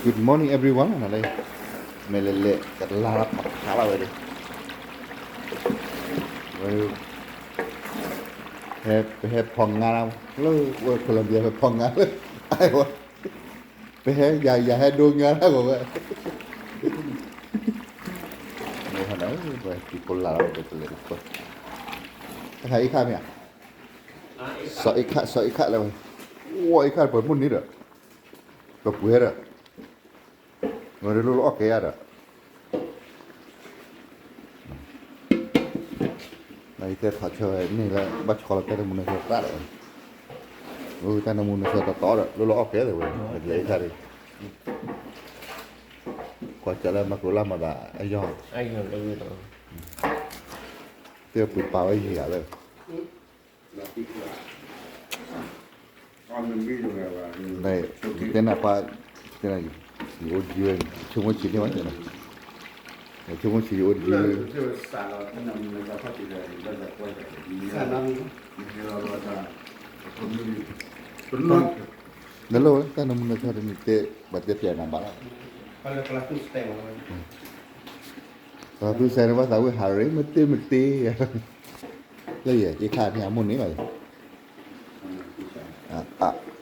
Good morning everyone နၤလၢ မ့ၢ်လဲၤလဲၤကလါဖးခါလီၤဝဲဒၣ် ဝဲ ဟဲ ပဟဲဖီငါလၢ လၢဝဲ Colombia ဟဲဖီငါလၢ Iowa ပဟဲ ယၤ ယၤဟဲဒိငါလၢဂီၤဝဲ ဝဲဟဲဒၣ်ဝဲ ပဟဲတုၤကိလါလီၤ ပကလဲၤတပၢၢ် တခါအ့ခါမ့ၢ်ဧါ စီၤအ့ခါ စီၤအ့ခါလၢဝဲ ဝီအ့ခါပှဲၤမိၣ်န့ၣ်ဒီး ပပှဲၤဒီး ဝဲဒၣ်လိၣ်လၢအီၣ်ကဲယၤဒီး နတဲထီၣ်ဆၢန့ၣ်လၢဘၣ်ဆီလီၤတၢ်တမုာ်နၢ်ဆၢတၢ်ဒီး တၢ်တမုာ်နၢ်ဆၢတီတီဒီး လိၣ်လၢအီၣ်ကဲသ့ဝဲ လဲၤအ့ခါဒီး ကွၢ်စၢၤလၢမၤကရိလၢမၤဘၣ်အယီၤ တဲပူၤပာ်ဝဲယံၤဂၤလၢ တဲနၤပှၤ တဲနၤ ယအိၣ်တယုၢ်ဝဲန့ၣ် ဆိကမိၣ်ဆံးန့ၢ်ဝဲန့ၣ် ဆိကမိၣ်ဆံးယအိၣ်တယုၢ် နလိၣ်ဝဲ တၢ်နမူနဆါတနံၤတဲ ဘၣ်တဲပျဲနၤဘၣ်လီၤ ပှၤသူစဲးန့ၣ်ဘၣ်သးဝံၣ်ဟးရ့ မ့ၢ်တ့မ့ၢ်တ့ လၢယဲ အ့ခါန့ၣ်အမိၢ်န့ၢ်လီၤယဲ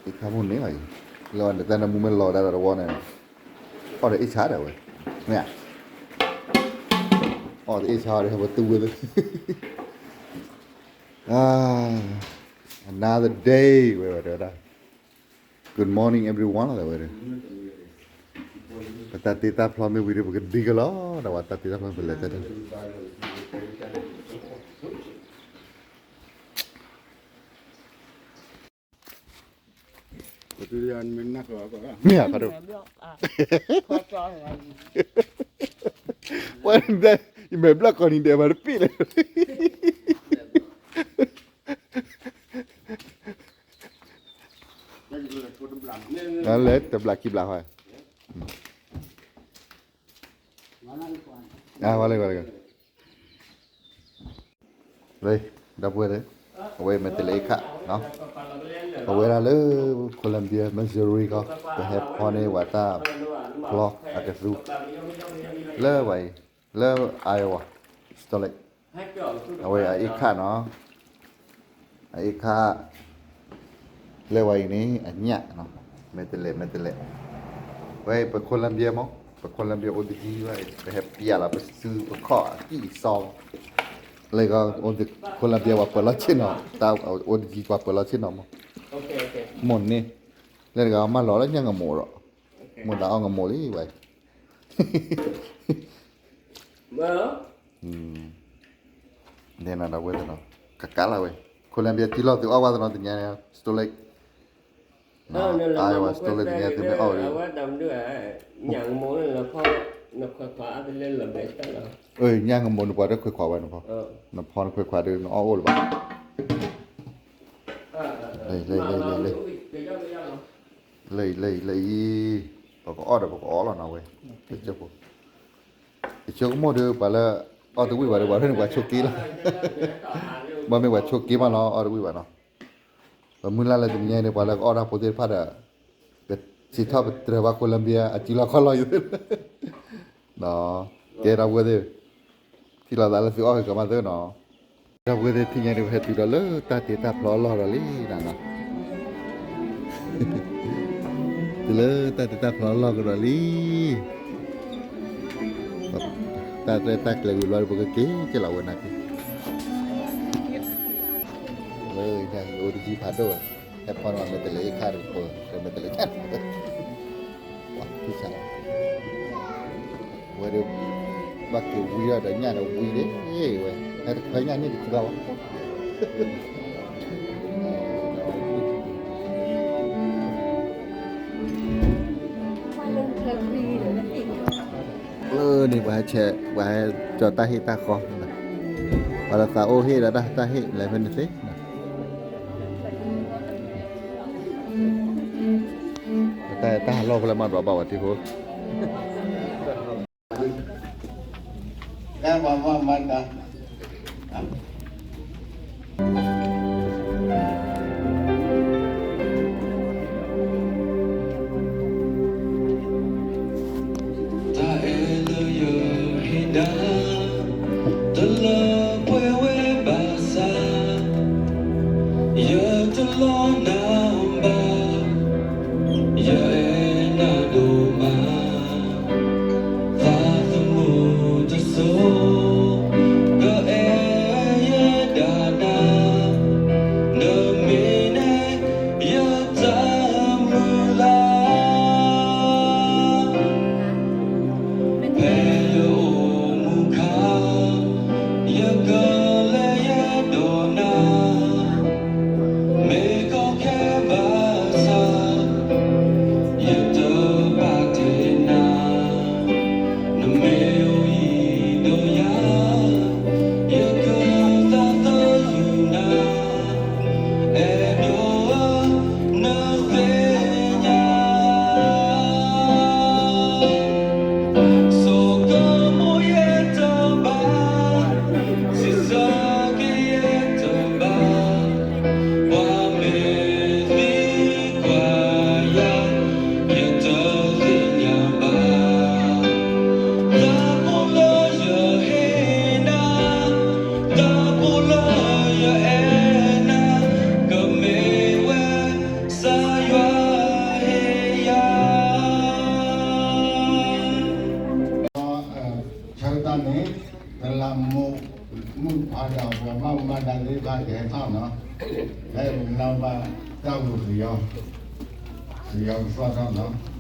အ့ခါမိၢ်န့ၢ်လီၤယဲ လၢဝဲန့ၣ် တၢ်နမူမ့ၢ်လီၤဒၣ်ဒီးတဝီန့ၣ် အီၣ်ဒီးအ့ၣ်ဆါဒၣ်ဝဲ မ့ၢ်ဧါ အီၣ်ဒီးအ့ၣ်ဆါအီၤဒီး ပသူဝဲသ့ another day ဝဲဝဲတဲဝဲဒၣ် Good morning everyone လီၤဝဲဒၣ် ပတၢ်တ့တၢ်ဖျီမ့ၢ်ဝံၤဒီး ပကဒံကလီၤ ဒီးပတၢ်တ့တၢ်ဖျီမ့ၢ်ပလဲၤတၢ် မ့ၢ်ဧါ ဖးဒိၣ် ဝဲ ယမဲာ်ဘျီၣ်ကီၢ်နံၤဒဲးမၤတပ့ၢ်လၢ လဲၤတဘျးခံဘျးဃီ ဝဲလၢ ဝဲလၢ လၢ ဒီပုၢ်ဝဲၢ်သ့ၣ် အဝဲမ့ၢ်တလဲၤအ့ၣ်ခါနီၤ အဝဲဒၣ်လၢ Columbia Missouri ခီ ပဟဲဖီန့ၢ်ပှၤတၢ်ဖျီအကသူ လၢဝဲအံၤ လၢ Iowa Salt Lake အဝဲအအ့ၣ်ခါနီၤ အအ့ၣ်ခါ လၢဝဲအံၤန့ၣ် အညၣ်နီၤ မ့ၢ်တလဲၤ မ့ၢ်တလဲၤ ဝဲပ Columbia မ့ၢ် ပ Columbia အိၣ်တယံၤဝဲ ပဟဲပျဲလီၤပစုပခီၣ်အကံၢ်အစီ လၢ Columbia ပှၤပၢၤလီၢ်ဆ့ၣ်နီၤ တၢ်အိၣ်တယံၤပှၤပၢၤလီၢ်ဆ့ၣ်နီၤမ့ၢ် မိၢ်န့ၣ် လၢတဂၤမၤလီၤလၢညၣ်ငမိးဒီး မိၢ်သးအီၣ်ငမိးလံဝဲ တဲနၤဒီပုၢ်ဝဲၢ်သ့ၣ်နီၤ ကကးလီၤဝဲ Columbia ထံလီၢ်သုအီၣ်ဝဲသ့ၣ်နီၤ တညါန့ၣ် Salt Lake Iowa Salt Lake တညါသုမ့ၢ်အီၣ်ဝဲ ညၣ်ငမိးန့ၣ်ပှၤတခွဲးခွါအါတလၢလီၤဘဲစၢ်လီၤ ညၣ်ငမိးန့ၣ်ပှၤတခွဲးခွါဒီးနအီၣ်အိၣ်လၢၤဘၣ် လၢ လၢ လၢ လၢ လၢအံၤ ပကအီၣ်ဒီးပကအီၣ်လီၤနီၤဝဲ ပကၠိဖိ ယဆိကမိၣ်ဒီးပှၤလၢ အီၣ်တဝံၣ်ဘၣ်ဒီး ပှၤဖဲန့ၣ်ပှၤဆိးက့လီၤ ဘၣ်မ့ၢ်ပှၤဆိးက့မးလီၤ အီၣ်တဝံၣ်ဘၣ်နီၤ ပမုၢ်လၢ်လၢတနံၤညါန့ၣ် ပှၤလၢကအီၣ်တၢ်ဖိသ့ၣ်တဖၣ်ဒီး ကစံးထီၣ်ပတြၢၤဘၣ် Columbia အစုလီၢ်ခီၣ်လီၢ်ယိၤ ကဲဒီပုၢ်ဝဲၢ်သ့ၣ် ထံၣ်လိာ်သးလၢသုအီၣ်ကမၤသ့နီၤ ဒီပုၢ်ဝဲၢ်သ့ၣ် ထံၣ်ညါန့ၣ် ပဟဲတုၤဒီးလၢတၢ်တ့တၢ်ဖျီအလီၢ်ဒီးလံနၤနီၤ တုၤလၢတၢ်တ့တၢ်ဖျီအလီၢ်ကဒီးလံ တၢ်ရဲၣ်တၢ်ကျဲၤဝံၤဘျီဒီး ပကက့ၤက့ၤလီၤဝဲနာ်က့ၤ လၢအိၣ်တယံၤဖးဒိၣ်ဝဲ ဟဲဖီန့ၢ်မ့ၢ်တလဲၤအ့ၣ်ခါဒီး ပမဲာ်တလဲၤညၣ် ဝဲဒီး ဘၣ်က့ၤဝံဒီးညၣ်ဒီးဝံဒၣ်ဝဲ ဟဲတခွဲညၣ်န့ၣ်တသီဘၣ် လၢန့ၣ် ပှၤဟဲဆဲး ပှၤဟဲကၠီၤတၢ်ဟ့ၣ်တၢ်ဃီ ပှၤလၢသးအိၣ်ဟ့ၣ်ဒီးတၢ်ဟ့ၣ်လဲၤဖဲန့ၣ်သ့ တၢ်တၢ်ဟးလီၢ်ဖဲလဲၣ်မး ဒွးဘၣ်ဝဲထံဖိ ကဲမၤမၤမၤတၢ် ဒီးပှၤမၤမူမၤဒါသ့ၣ်တဖၣ်ကဟဲထီၣ်နီၤ, လၢပကနၢ်ဘၣ်တၢ်အိၣ်ဖှိၣ်ပယီၤ, ပယီၤကသီၣ်ထီၣ်နီၤ.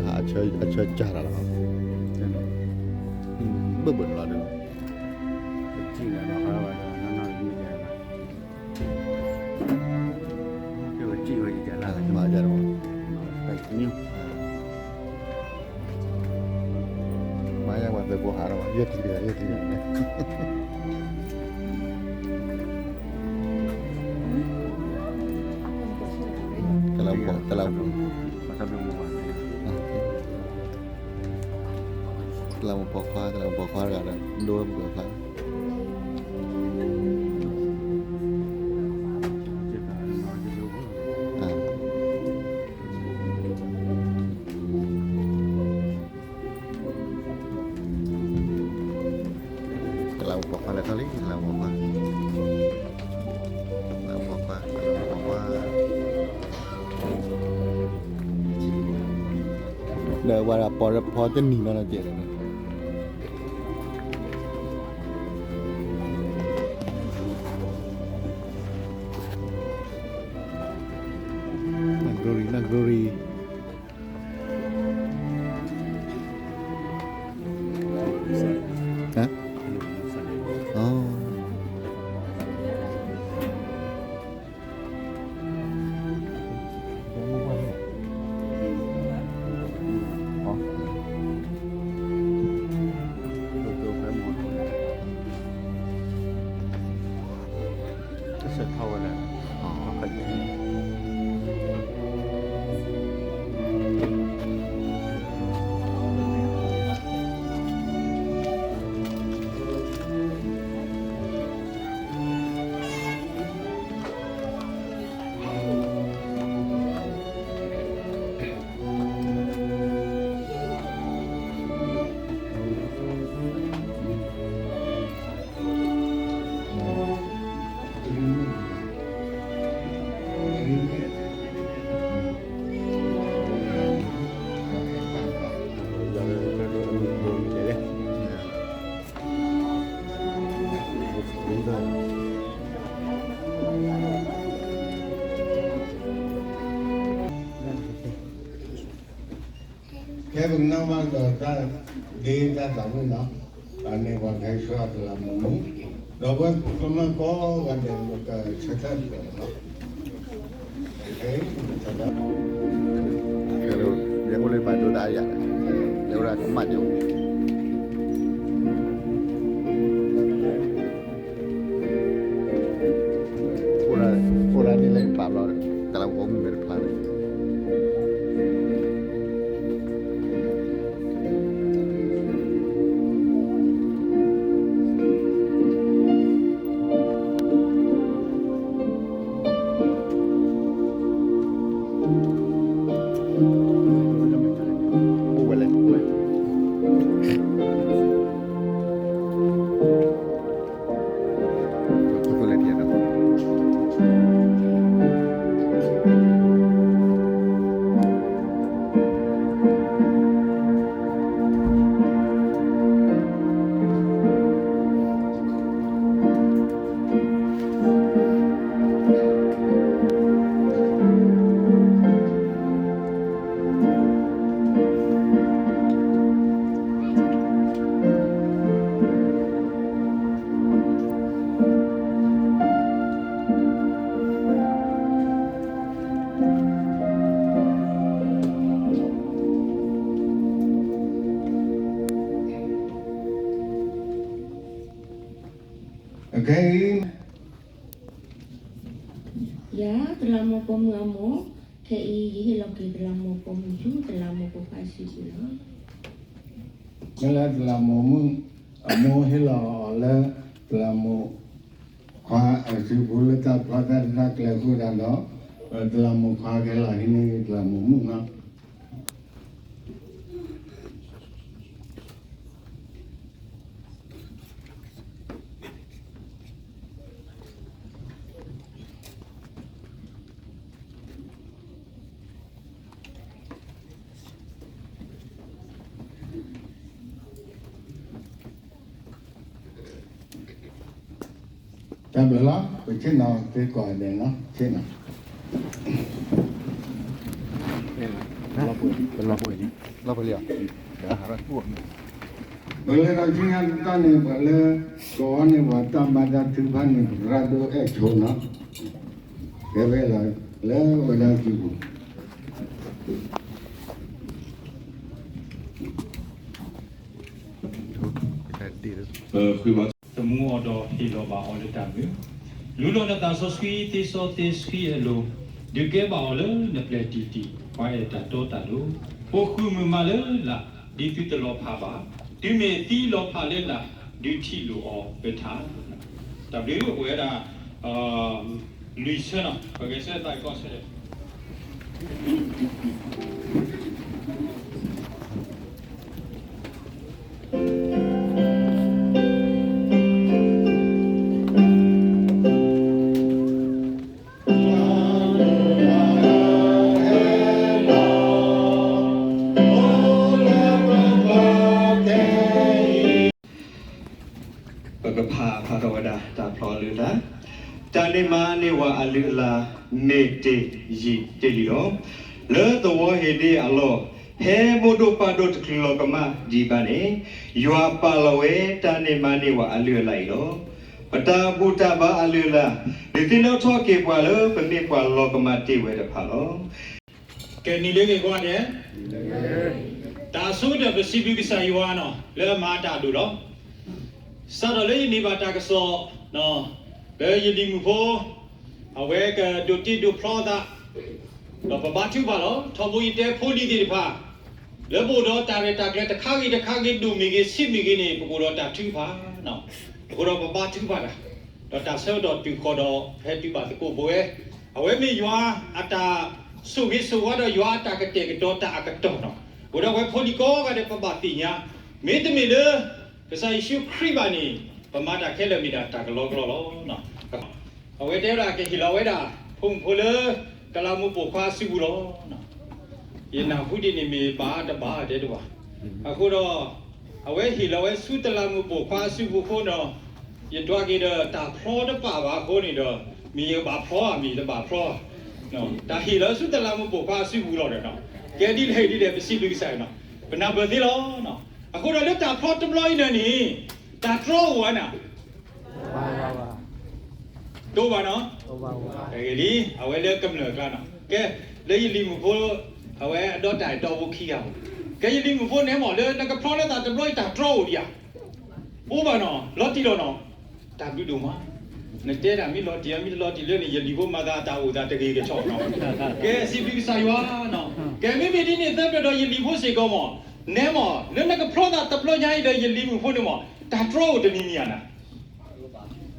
အဆၢကၢ်တၢ်လီၤ, ဘၣ်ဘၣ်လီၤဒီး မၤယၤဝဲသ့ၣ်ဖိဟးထီၣ်ဘၣ်, ယဲၢ်ထံၣ်တဂၤ ယဲၢ်ထံၣ်တဂၤန့ၣ်, တလး, တလး, တလးမူပိာ်ခွါ, တလးမူပိာ်ခွါတဂၤဒီး ဒိဝဲမူပိာ်ခွါ တလးမူပိာ်ခွါလဲၤထီၣ်လံ, တလးမူပိာ်ခွါ, တလးမူပိာ်ခွါ, တလးမူပိာ်ခွါ, ဒီးဝဲဒၣ်ပီၢ်ရဖီတနံၤနီၤနီၤကဲးလီၤ, နီၢ် glory, နီၢ် glory, ဟါ, အိ ကစၢၢ်ထီၣ်ဝဲလဲၣ်, ကဲပကနၢ်ဘၣ်ဒီးတၢ်ဒ့တၢ်သးဝံၣ်နီၤ, အန့ၣ်ပှၤကဟဲဆှၢအီၤတလးမူမူ, ဒီးပဝဲပမ့ၢ်ကိးဂၤဒဲးပကဆၢထၢၣ်တဖျၢၣ်နီၤ, ယအိၣ်လၢပာ်ဒိၣ်တၢ်ယၤ, ယအိၣ်ဒၣ်ကမၣ်ကၠိ အိၣ်ဒၣ်န့ၣ်လၢပာ်ဘျီဒီး တလးမူပိာ်ခွါမ့ၢ်တဖျါန့ၣ် အိၣ်ဝဲလဲၣ် အခဲအံၤ တလးမူးပိာ်မုၣ်အမိၢ်, ခဲအံၤယဟ့ၣ်လီၤက့ၤတလးမူးပိာ်မုၣ်ဆူတလးမူးပိာ်ခွါစုပူၤလီၤ. မ့ၢ်လၢတလးမူးမုၣ်အမိၢ် ဟ့ၣ်လီၤအီၤလၢတလးမူးခွါအစုပူၤ လၢတၢ်ဖျီတၢ်ရဲၣ်တၢ်ကျဲၤအဃိသတးဒီး, တလးမူးခွါကဟဲလီၤဟံးန့ၢ်တလးမူးမုၣ်လီၤ. တၢ်ဘျုးလီၤ. ပဆ့ၣ်နီၤသ့ကိးဂၤဒဲးနီၤ, ဆ့ၣ်နီၤ. ပလဲၤဒီးဆူညါတၢ်န့ၣ် ပှၤလၢကိးန့ၢ်ပှၤတၢ်ဘါတၢ်ထုကဖၣ်န့ၣ် ပသရၣ်ဒိၣ်အဲၣ်ဆိနီၤ, ကဲဝဲလီၤလၢဝဲဒၣ်စုပူၤ သမူအီၤဒီးဟ့ၣ်လီၤဘၣ်အီၤလၢတၢ်မုာ်, လူလီၤနသးစီဆှံသ့စီသ့ဆှံအလိၤ, ဒုးကဲဘၣ်အီၤလၢနပျဲၢ်တံၢ်တံၢ်, ပှၤအဲၣ်တၢ်တီတၢ်လိၤ, ပိာ်ဃုာ်မုာ်မးလၢလာ်, ဒ်သုတလီၤဖးဘၣ်, တုၤမ့ၢ်သံလီၤဖးလၢလာ်, ဒုးထံၣ်လိာ်အီၤပထါ. တၢ်ဘျုးအိၣ်ဝဲဒၣ် လွံၢ်ဆၢနီၤ, ပဂဲၤဆၢထၢၣ်သးကီၢ်ဆၢ ပကဖးဖးထီၣ်ဝဲဒၣ်တၢ်ဖျီအလုၢ်အလၢ်, တၢ်န့ၢ်မၤန့ၢ်ဝဲအလုၢ်အလၢ် မ့ၢ်တ့ၢ်ယံာ်တ့ၢ်လံလီၤ. လၢသဝီဟ့ၣ်ဒ့အလီၢ်, ဖဲမိၢ်ဒိၣ်ပၢ်ဒိၣ်တချုးလီၤကမၣ်ဒံးဘၣ်န့ၣ်, ယွၤပာ်လီၤဝဲတၢ်န့ၢ်မၤန့ၢ်ဝဲအလုၢ်အလၢ်အံၤလီၤ. ပတၢ်ဘူၣ်တၢ်ဘါအလုၢ်အလၢ်, ဒုးသ့ၣ်နီၣ်ထီၣ်က့ၤပှၤလၢပမ့ၢ်ပှၤလီၤကမၣ်တ့ၢ်ဝဲတဖၣ်လီၤ. ကဲနံၤလၢဂ့ၤကွၢ်ဒဲး, တၢ်ဆိကတၢၢ်ပစံးဘျုးကစၢ်ယွၤနီၤ လၢအမၤတၢ်ဒိၣ်လီၤ. စးထီၣ်လၢယန့ၢ်ဘၣ်တၢ်ကစီၣ် လၢယလံၤမုၣ်ဖိ အဝဲကဒိးတ့ဒိးဖျီအသး ဒီးပဘါထုကဖၣ်လီၤ. ထီဘိယတဲဖိလံၤသ့ၣ်တဖၣ် လၢပအိၣ်ဒီးတၢ်ရဲၣ်တၢ်ကျဲၤတခါဂ့ၤတခါဂ့ၤ ဒိၣ်မ့ၢ်ဂ့ၤ ဆံးမ့ၢ်ဂ့ၤန့ၣ် ပကအိၣ်ဒီးတၢ်ထုကဖၣ်, အဃိဒီးပဘါထုကဖၣ်တၢ်, ဒီးတၢ်ဆၢကတီၢ်တုၤဃီၤဒီး ပဟဲတုၤဘၣ်သကိးပဝဲ, အဝဲမ့ၢ်ယွၤအတၢ်ဆိၣ်ဂ့ၤဆိၣ်ဝါဒီး ယွၤအတၢ်ကတဲာ်ကတီၤတၢ်အကတီၢ်နီၤ, အဃိဒီးအဝဲဖိလံၤကိးဂၤဒဲး ပဘၣ်သ့ၣ်ညါ, မ့တမ့ၢ်လၢ ကစၢ်ယ့ၣ်ၡူးခရံာ်ဘၣ်န့ၣ် ပမၤတၢ်ခဲလၢာ်မ့ၢ်ဒၣ်တၢ်ကလီကလီလီၤ. အဝဲတဲဝဲဒၣ်ကဟ့ၣ်လီၤဝဲဒၣ် ဖိမုၣ်ဖိလၢ တလးမူးပိာ်ခွါအစုပူၤလီၤ. ယနၢ်ဟူဒ်န့ၣ်မ့ၢ်ဘၣ်တဘၣ်တဲတဘၣ်, အဃိဒီး အဝဲဟ့ၣ်လီၤဝဲဆူတလးမူးပိာ်ခွါအစုပူၤအဃိဒီး ယဒွးက့ၤဒီးတၢ်ဖျီတပာ်ဘၣ်အဃိန့ၣ်ဒီး မ့ၢ်ယကဘၣ်ဖျီဧါ မ့ၢ်တဘၣ်ဖျီ, တၢ်ဟ့ၣ်လီၤဆူတလးမူးပိာ်ခွါအစုပူၤလီၤဒီး, ကဲဒ်လဲၣ်ဒ်လဲၣ် ပစံးဘျုးကစၢ်ယွၤနီၤ, ပနၢ်ပၢၢ်သ့လီၤ. အဃိဒီးလၢတၢ်ဖျီတဘျီအံၤန့ၣ်န့ၣ် တၢ်တြီအိၣ်ဧါနၤ တအိၣ်ဘၣ်နီၤ, တဂ့ၤလံ အဝဲလၢကမျၢၢ်အကျါနီၤ, ကဲ လၢယလံၤမုၣ်ဖိ အဝဲအဒီတၢ်အဲၣ်တီဖိခံဂၤ, ကဲယလံၤမုၣ်ဖိနဲမီၢ် လၢနကဖျီလၢသးတဘျီအံၤ တၢ်တြီအိၣ်ဒံးဧါ, အိၣ်ဘၣ်နီၤ လီၤတံၢ်လီၤနီၤ, တၢ်ဘျုးဒိၣ်မး, နတဲဒၣ်မ့ၢ်လီၤတံၢ်ဧါ မ့ၢ်တလီၤတံၢ်လၢန့ၣ် ယလံၤဖိမၤသးတၢ်အိၣ်သးတဂ့ၤကဆီနီၤ, ကဲစံးဘျုးကစၢ်ယွၤနီၤ, ကဲမ့မ့ၢ်ဒ်န့ၣ် သၢပျၢၤဒီးယလံၤဖိစ့ၢ်ကီးမီၢ်, နဲမီၢ် လၢနကဖျီသးတဘျီညါအံၤဒီးယလံၤမုၣ်ဖိန့ၣ်မီၢ် တၢ်တြီအိၣ်တမံၤမံၤဧါနၤ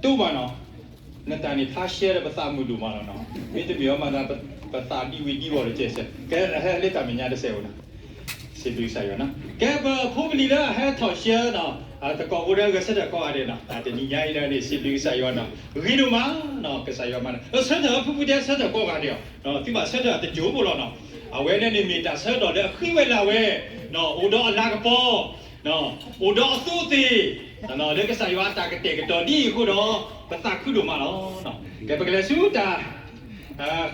တအိၣ်ဘၣ်နီၤ, နတၢ်န့ၣ်ဖျါရှဲဒီးပသးမုာ်ဒိၣ်မးလီၤနီၤ, မ့တမ့ၢ်အီၤမၤသး ပသးဒံဝံၤဒံဝီၤတကဲးစဲး, ကဲဟဲလၢတၢ်မဲာ်ညါတစဲးဧိၤနီၤ, စံးဘျုးကစၢ်ယွၤနီၤ, ကဲပဖိပလံၤလၢအဟဲထီၣ်ရှဲနီၤ, သကိးဖိဒီးဂဲၤဆၢထၢၣ်ကိးဂၤဒဲးနီၤ, တနံၤညါအံၤဒၣ်န့ၣ် စံးဘျုးကစၢ်ယွၤနီၤ, ဂ့ၤဒိၣ်မးနီၤ, ကစၢ်ယွၤမၤနီၤ, ဆၢထၢၣ်ဖုဖုတဲဆၢထၢၣ်ကိးဂၤဒဲးအီၤ, သုဘၣ်ဆၢထၢၣ်တစိၢ်ဖိလီၤနီၤ, အဝဲန့ၣ်န့ၣ်မ့ၢ်တၢ်ဆၢထၢၣ်လၢအဃံဝဲလၢ်ဝဲ, အိၣ်ဒီးအလၤကပီၤ အိၣ်ဒီးအသူးအသ့ၣ်, လၢကစၢ်ယွၤအတၢ်ကတဲာ်ကတီၤဒ်အံၤအဃိဒီး ပသးခုဒိၣ်မးလီၤ. ကဲပကလဲၤဆူတၢ်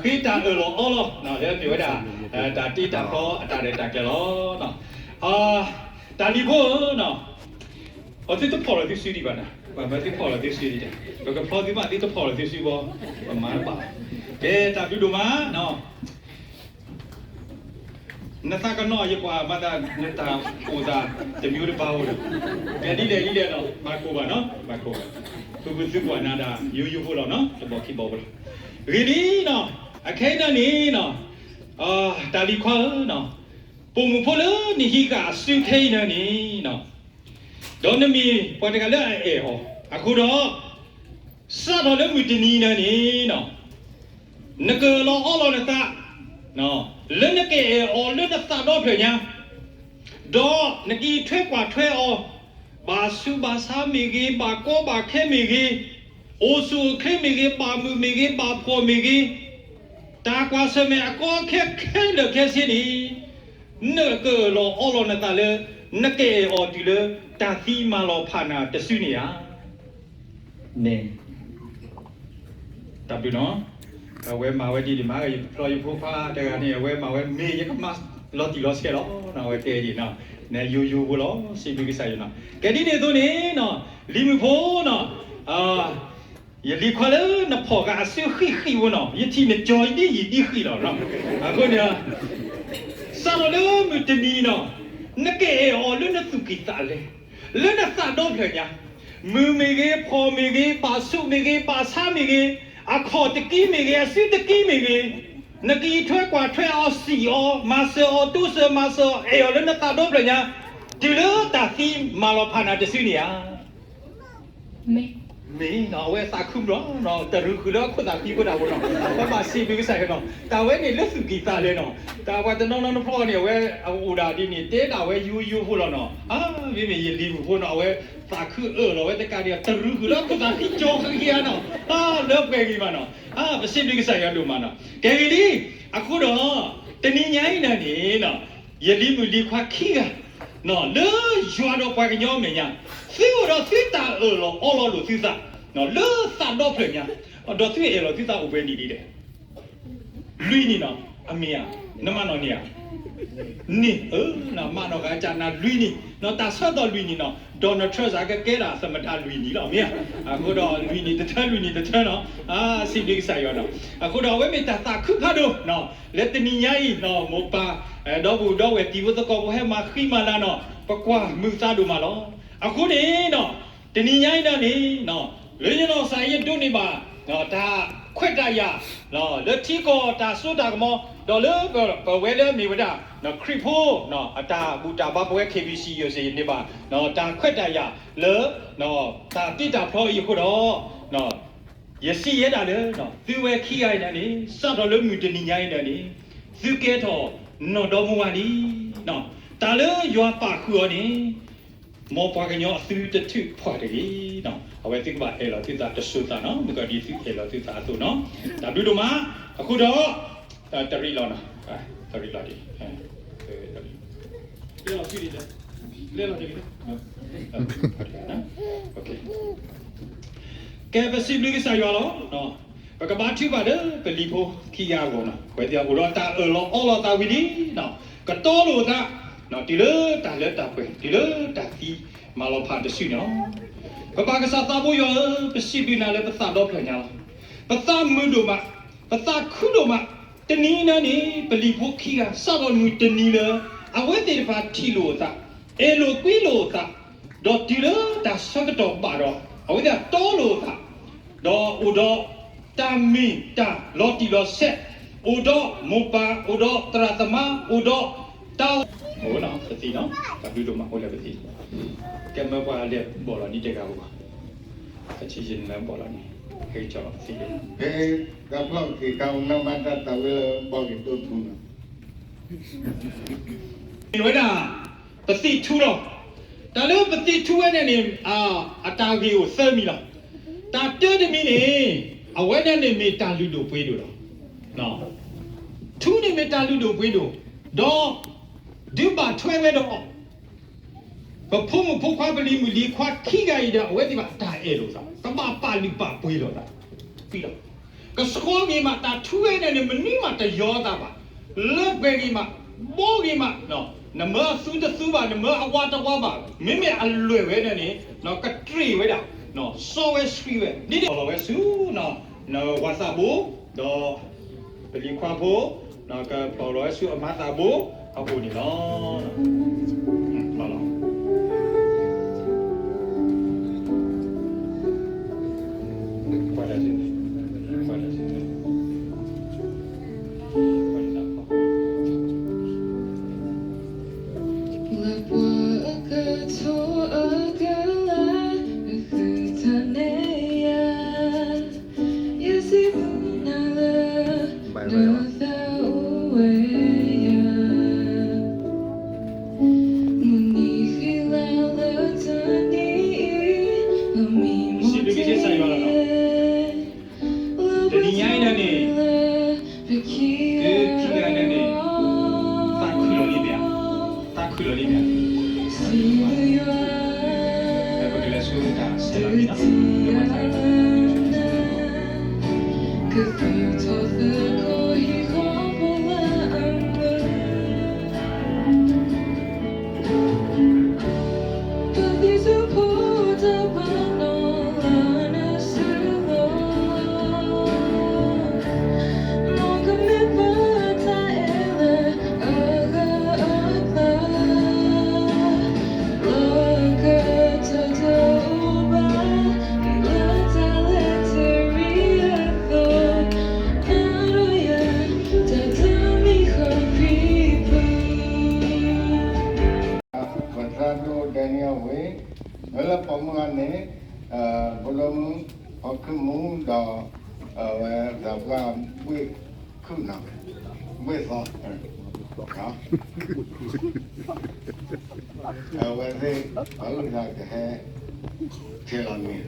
ဃ့တၢ်အၢၣ်လီၤအီလီၤ လၢမ့ၢ်ဝဲဒၣ် တၢ်တ့တၢ်ဖျီအတၢ်ရဲၣ်တၢ်ကျဲၤလီၤ. တၢ်လံၤဖိဧၢ, အသုတဖီၣ်လီၤသုစုဒံးဘၣ်နၤ, ပမ့ၢ်သုဖီၣ်လီၤသုစုဒံး, ပကဖျီသုမးသုတဖီၣ်လီၤသုစုဘၣ်, ပမၤတဘၣ်, ကဲတၢ်ဘျုးဒိၣ်မး နသးကနီၣ်ယကွၢ်မၤသး နတၢ်အိၣ်သးတမံၤတဘၣ်ဧိၤဒီး, ကဲဒ်လဲၣ်ဒ်လဲၣ်နီၤ, မၤကိၢ်ဘၣ်နီၤ, မၤကိၢ်ဘၣ်, ဖုဖုသုကွၢ်နၤဒၣ် ယိယိဖိလီၤနီၤ, တဘီခံဘီဖိလီၤ. ဂ့ၤလံနီၤ, အခဲအံၤန့ၣ်နီၤ, တၢ်လံၤခွါဧၢနီၤ, ပိာ်မုၣ်ဖိလၢနဟံးဃာ်အစုခဲအံၤန့ၣ်နီၤ, ဒီးနမ့ၢ်ပှၤတဂၤလၢအအဲၣ်အီၤ, အဃိဒီး စးထီၣ်လၢမုၢ်တနံၤန့ၣ်နီၤ, နကအၢၣ်လီၤအီလီၤနသး လၢနကအဲၣ်အီၤလၢနသးဒီဖျၢၣ်ညါ, ဒီးနကအံးထွဲကွၢ်ထွဲအီၤ, ဘၣ်ဆူးဘၣ်ဆါမ့ၢ်ဂ့ၤ, ဘၣ်ကီဘၣ်ခဲမ့ၢ်ဂ့ၤ, အိၣ်ဆူၣ်အိၣ်ချ့မ့ၢ်ဂ့ၤ, ဘၣ်မုာ်မ့ၢ်ဂ့ၤ, ဘၣ်ဖှီၣ်မ့ၢ်ဂ့ၤ, တၢ်ကွၢ်ဆၢၣ်မဲာ်အကီအခဲခဲလၢာ်ခဲဆ့န့ၣ်, နကအၢၣ်လီၤအီလီၤနသးလၢ နကအဲၣ်အီၤတုၤလၢ တၢ်သံမၤလီၤဖးနၤတစုန့ၣ်ဧါ. န့ၣ် တၢ်ဘျုးနီၤ, အဝဲမၤဝဲဒ်န့ၣ်မး, ယဖျီယဖိခွါတဂၤန့ၣ် အဝဲမၤဝဲမ့ၢ် ယကမၤလီၤတံၢ်လီၤဆဲးလီၤ, အဝဲတဲဒ်နီၤ, နယိယိဖိလီၤ, စံးဘျုးကစၢ်ယွၤနီၤ. ကဲဒ်န့ၣ်အသိးန့ၣ်နီၤ, လံၤမုၣ်ဖိနီၤ, ယလံၤခွါလၢနဖီၣ်ဃာ်အစုဃံးဃံးဖိနီၤ, ယထံၣ်နကၠီၤဒ်ယံာ်ဒ်ဃံးလီၤနီၤ. အဃိန့ၣ် စးထီၣ်လၢမုၢ်တနံၤနီၤ, နကအဲၣ်အီၤလၢနသူၣ်ကံၢ်သးလဲ, လၢနသးဒီဖျၢၣ်ညါ, မုာ်မ့ၢ်ဂ့ၤ, ဖှီၣ်မ့ၢ်ဂ့ၤ, ဘၣ်ဆူးမ့ၢ်ဂ့ၤ, ဘၣ်ဆါမ့ၢ်ဂ့ၤ, အခီၣ်တကံမ့ၢ်ဂ့ၤ, အစုတကံမ့ၢ်ဂ့ၤ, နကအံးထွဲကွၢ်ထွဲအီၤ, စံၣ်အီၤ, မၤစၢၤအီၤ, တိစၢၤမၤစၢၤအီၤ, အဲၣ်အီၤလၢနသးဒီဖျၢၣ်ညါ, တုၤလၢတၢ်သံမၤလီၤဖးနၤတစုန့ၣ်ဧါ. မ့ၢ်နီၤ, အဝဲသးခုဘျီနီၤ, တရူးဃုာ်လၢအခိၣ်သးဖံးဖိတၢ်ဖိနီၤ, ပဘၣ်စံးဘျုးကစၢ်ယွၤနီၤ, တၢ်ဝဲန့ၣ်လၢသူၣ်ကံၢ်သးလဲနီၤ, တၢ်ပှၤတနီၤနီၤတဖျီန့ၣ် အဝဲအအိၣ်ဒၣ်ဒ်န့ၣ် တဲဒၣ်ဝဲယိယိဖိလီၤနီၤ, မ့မ့ၢ်ယလံၤမုၣ်ဖိနီၤ, အဝဲသးခုအၢၣ်လီၤဝဲတကးဒံး တရူးဃုာ်လၢအခိၣ်သးဖံးကၠီဃံဃံဧါနီၤ, လၢပှဲၤဂ့ၤမးနီၤ, ပစံးဘျုးကစၢ်ယွၤဒိၣ်မးနီၤ. ကဲဂ့ၤလံ, အဃိဒီး တနံၤညါအံၤန့ၣ်နီၤ, ယလံၤမုၣ်လံၤခွါခံဂၤ လၢယွၤဒီးပှၤကညီအမဲာ်ညါ, သုအိၣ်ဒီးသုတၢ်အၢၣ်လီၤအီလီၤလိာ်သုသး လၢသးဒီဖျၢၣ်ညါ, ဒီးသုအဲၣ်လီၤသုသးအိၣ်ပှဲၤနံၣ်ဒံးဒဲး, လွံၢ်နံၣ်နီၤ, အမ့ၢ်ဧါ, နမၤနီၣ်န့ၢ်ဧါ, န့ၣ်ဧါ, မၤနီၣ်ဂၤကနၤလွံၢ်နံၣ်, တၢ်ဆၢကတီၢ်လွံၢ်နံၣ်နီၤ, Donald Trump စ့ၢ်ကီးကဲဒၣ်သမ္မတလွံၢ်နံၣ်လီၤ, မ့ၢ်ဧါ, အဃိဒီးလွံၢ်နံၣ်တထၢ လွံၢ်နံၣ်တထၢနီၤ, စံးဘျုးကစၢ်ယွၤနီၤ, အဃိဒီးအဝဲမ့ၢ်တၢ်သးခုဖးဒိၣ် လၢတနံၤညါအံၤ မိၢ်ပၢ် ဒီပုၢ်ဒီဝဲၢ်တံၤဖိသကိးဖိဟဲမၤဃံမၤလၤနီၤ, ပကွၢ်မုာ်သးဒိၣ်မးလီၤ. အဃိန့ၣ်နီၤ, တနံၤညါအံၤဒၣ်န့ၣ်, လၢယနီၢ်ကစၢ်ယဒိးန့ၢ်ဘၣ် တၢ်ခွဲးတၢ်ယာ် လၢထံကီၢ်တၢ်စိတၢ်ကမီၤ, ဒီးလၢပဝဲလၢအမ့ၢ်ဝဲဒၣ် ခရံာ်ဖိ အတၢ်ဘူၣ်တၢ်ဘါပဝဲ KBC ယိၤစ့ၣ်န့ၢ်ဘၣ် တၢ်ခွဲးတၢ်ယာ်လၢ တၢ်တ့တၢ်ဖျီအံၤအဃိဒီး ယစံးယဲဒၣ်လၢ သုဝဲခံဂၤအံၤဒၣ်န့ၣ် စးထီၣ်လၢမုၢ်တနံၤညါအံၤဒၣ်န့ၣ် သုကဲထီၣ်နီၢ်ဒီမါဝၤလံ. တၢ်လၢယွၤပာ်ဃုာ်အီၤန့ၣ် မ်ပှၤကညီအသုတထုးဖှၣ်တဂ့ၤ. အဝဲသုကဘၣ်အဲၣ်လီၤသုသးတစိၤသးနီၤ, မုၢ်ကီၤဒ်သုအဲၣ်လီၤသုသးအသိးနီၤ. တၢ်ဘျုးဒိၣ်မး, အဃိဒီး တရံးလီၤနီၤ, တရံးလီၤဒ် ကဲ ပစံးဘျုးကစၢ်ယွၤလီၤ. ပကဘါထုကဖၣ်လၢပလံၤဖိခံဂၤအဂီၢ်နီၤ, အဝဲသ့ၣ်အိၣ်ဒီးတၢ်အၢၣ်လီၤအီလီၤသးဝံၤလံနီၤ, ကတီၤလိာ်အသး တုၤလၢတၢ်လၢတၢ်ပှဲၤ တုၤလၢတၢ်သံမၤလီၤဖးတစုန့ၣ်လီၤ. ပပၢ်ကစၢ်သးဘိယွၤဧၢ, ပစံးဘျုးနၤလၢပသးဒီဖျၢၣ်ညါလီၤ. ပသးမုာ်ဒိၣ်မး, ပသးခုဒိၣ်မး, တနံၤအံၤန့ၣ် ပလံၤဖိခံဂၤ စးထီၣ်မုၢ်တနံၤလၢ အဝဲသ့ၣ်တဖၣ်ထံၣ်လိာ်အသး, အဲၣ်လိာ်ကွံလိာ်အသး, ဒီးတုၤလၢတၢ်ဆၢကတီၢ်ဘၣ်ဒီး အဝဲသ့ၣ်တီလိာ်အသး, ဒီးအိၣ်ဒီးတၢ်မ့ၢ်တၢ်လီၤတံၢ်လီၤဆဲး, အိၣ်ဒီးမိၢ်ပၢ်, အိၣ်ဒီးသရၣ်သမါ, အိၣ်ဒီးတၢ်အိၣ်, ပသံနီၤ, တၢ်ဘျုးဒိၣ်မးအိၣ်လၢပသံ, ကဲမၢပှၤလဲၤဘီၣ်လီၤနံၤတဂၤဧိၤဘၣ်, အဆံးယံာ်နလဲၤဘီၣ်လီၤနံၤ, ဟဲက့ၤကၠီလီၤပသံ, တၢ်ဖျီၣ်က့ၤတၢ်အိၣ်နီၢ်မၤတၢ်တၢ်ဝဲလၢဘီၣ်က့ၤဒိၣ်ထူနီၤ မ့ၢ်ဝဲဒၣ် ပသံၣ်ထူလီၤ. တၢ်လၢပသံၣ်ထူဝဲန့ၣ်န့ၣ် အတၢ်ဂ့ၢ်အိၣ်သၢမံၤလီၤ. တၢ်တၢတမံၤန့ၣ် အဝဲဒၣ်န့ၣ်မ့ၢ်တၢ်လုၢ်ဒိၣ်ပှ့ၤဒိၣ်လီၤ. ထူန့ၣ်မ့ၢ်တၢ်လုၢ်ဒိၣ်ပှ့ၤဒိၣ်, ဒီး ဒုးဘၣ်ထွဲဝဲဒီး ပဖိမုၣ်ဖိခွါ ပလံၤမုၣ်လံၤခွါခံဂၤအံၤဒီး အဝဲသ့ၣ်ဘၣ်တၢ်အဲၣ်လိာ်သး, ကဘၣ်ပာ်လုၢ်ပာ်ပှ့ၤလိာ်သး, ကဆှီဂ့ၤမး တၢ်ထူဝဲန့ၣ်န့ၣ် မနုၤမးတယီၤသးဘၣ်, လၢပှဲၤဂ့ၤမး, ဘီဂ့ၤမး, နမၢအသူတသူဘၣ်, နမၢအဝါတဝါဘၣ်, မ့မ့ၢ်အလွဲၢ်ဝဲန့ၣ်န့ၣ် ကတြ့ၣ်ဝဲဒၣ်, စီဝဲဆှံဝဲ, ဒ်န့ၣ်လီၤဝဲဆူ နဝၤသးဘိ, ဒီး ပလံၤခွါဖိ ကဖျီၣ်လီၤဝဲဆူအမါသးဘိအပူၤန့ၣ်လီၤ. လီၤ. ကွၢ်တၢ်စ့ၢ်, ကွၢ်တၢ်စ့ၢ် စံးဘျုးက့ၤစ့ၢ်ကီးယွၤလီၤ. တနံၤညါအံၤဒၣ်န့ၣ် သုခံဂၤဒၣ်န့ၣ် သးခုလီၤလံမ့ၢ်ဧါ, သးခုလီၤလံမ့ၢ်ဧါ. ပကလဲၤဆူတၢ်ဆဲးလီၤန့ၣ်လီၤ. ပသရၣ်ဒိၣ်ဒဲနံၣ်အဝ့ၢ်, လၢပှၤမုၢ်ဂၤန့ၣ် ဘိဒိၣ်မုၣ် ဖီခုမူဒီး အဝဲသးပှၢ်ဘှ့ၣ်ခုၣ်နီၤ, ဘှ့ၣ်သီ, အဝဲသ့ၣ်အုၣ်သးကဟဲ ဆဲးလီၤန့ၣ်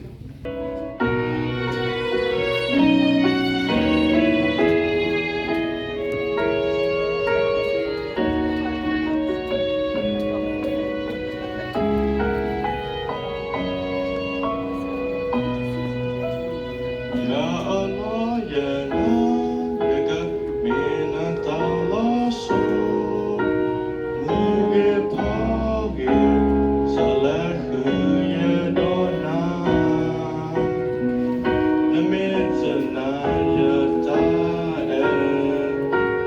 လၢအလီၢ်ယဲၢ်လၢ ယကမ့ၢ်နတၢ်လီၤဆီ, မုၢ်ဂ့ၤဖီဂ့ၤ စီၤလဲၤဃုာ်ယဲၢ်ဒီးနၤ, နမ့ၢ်တနာ်ယတၢ်အဲၣ်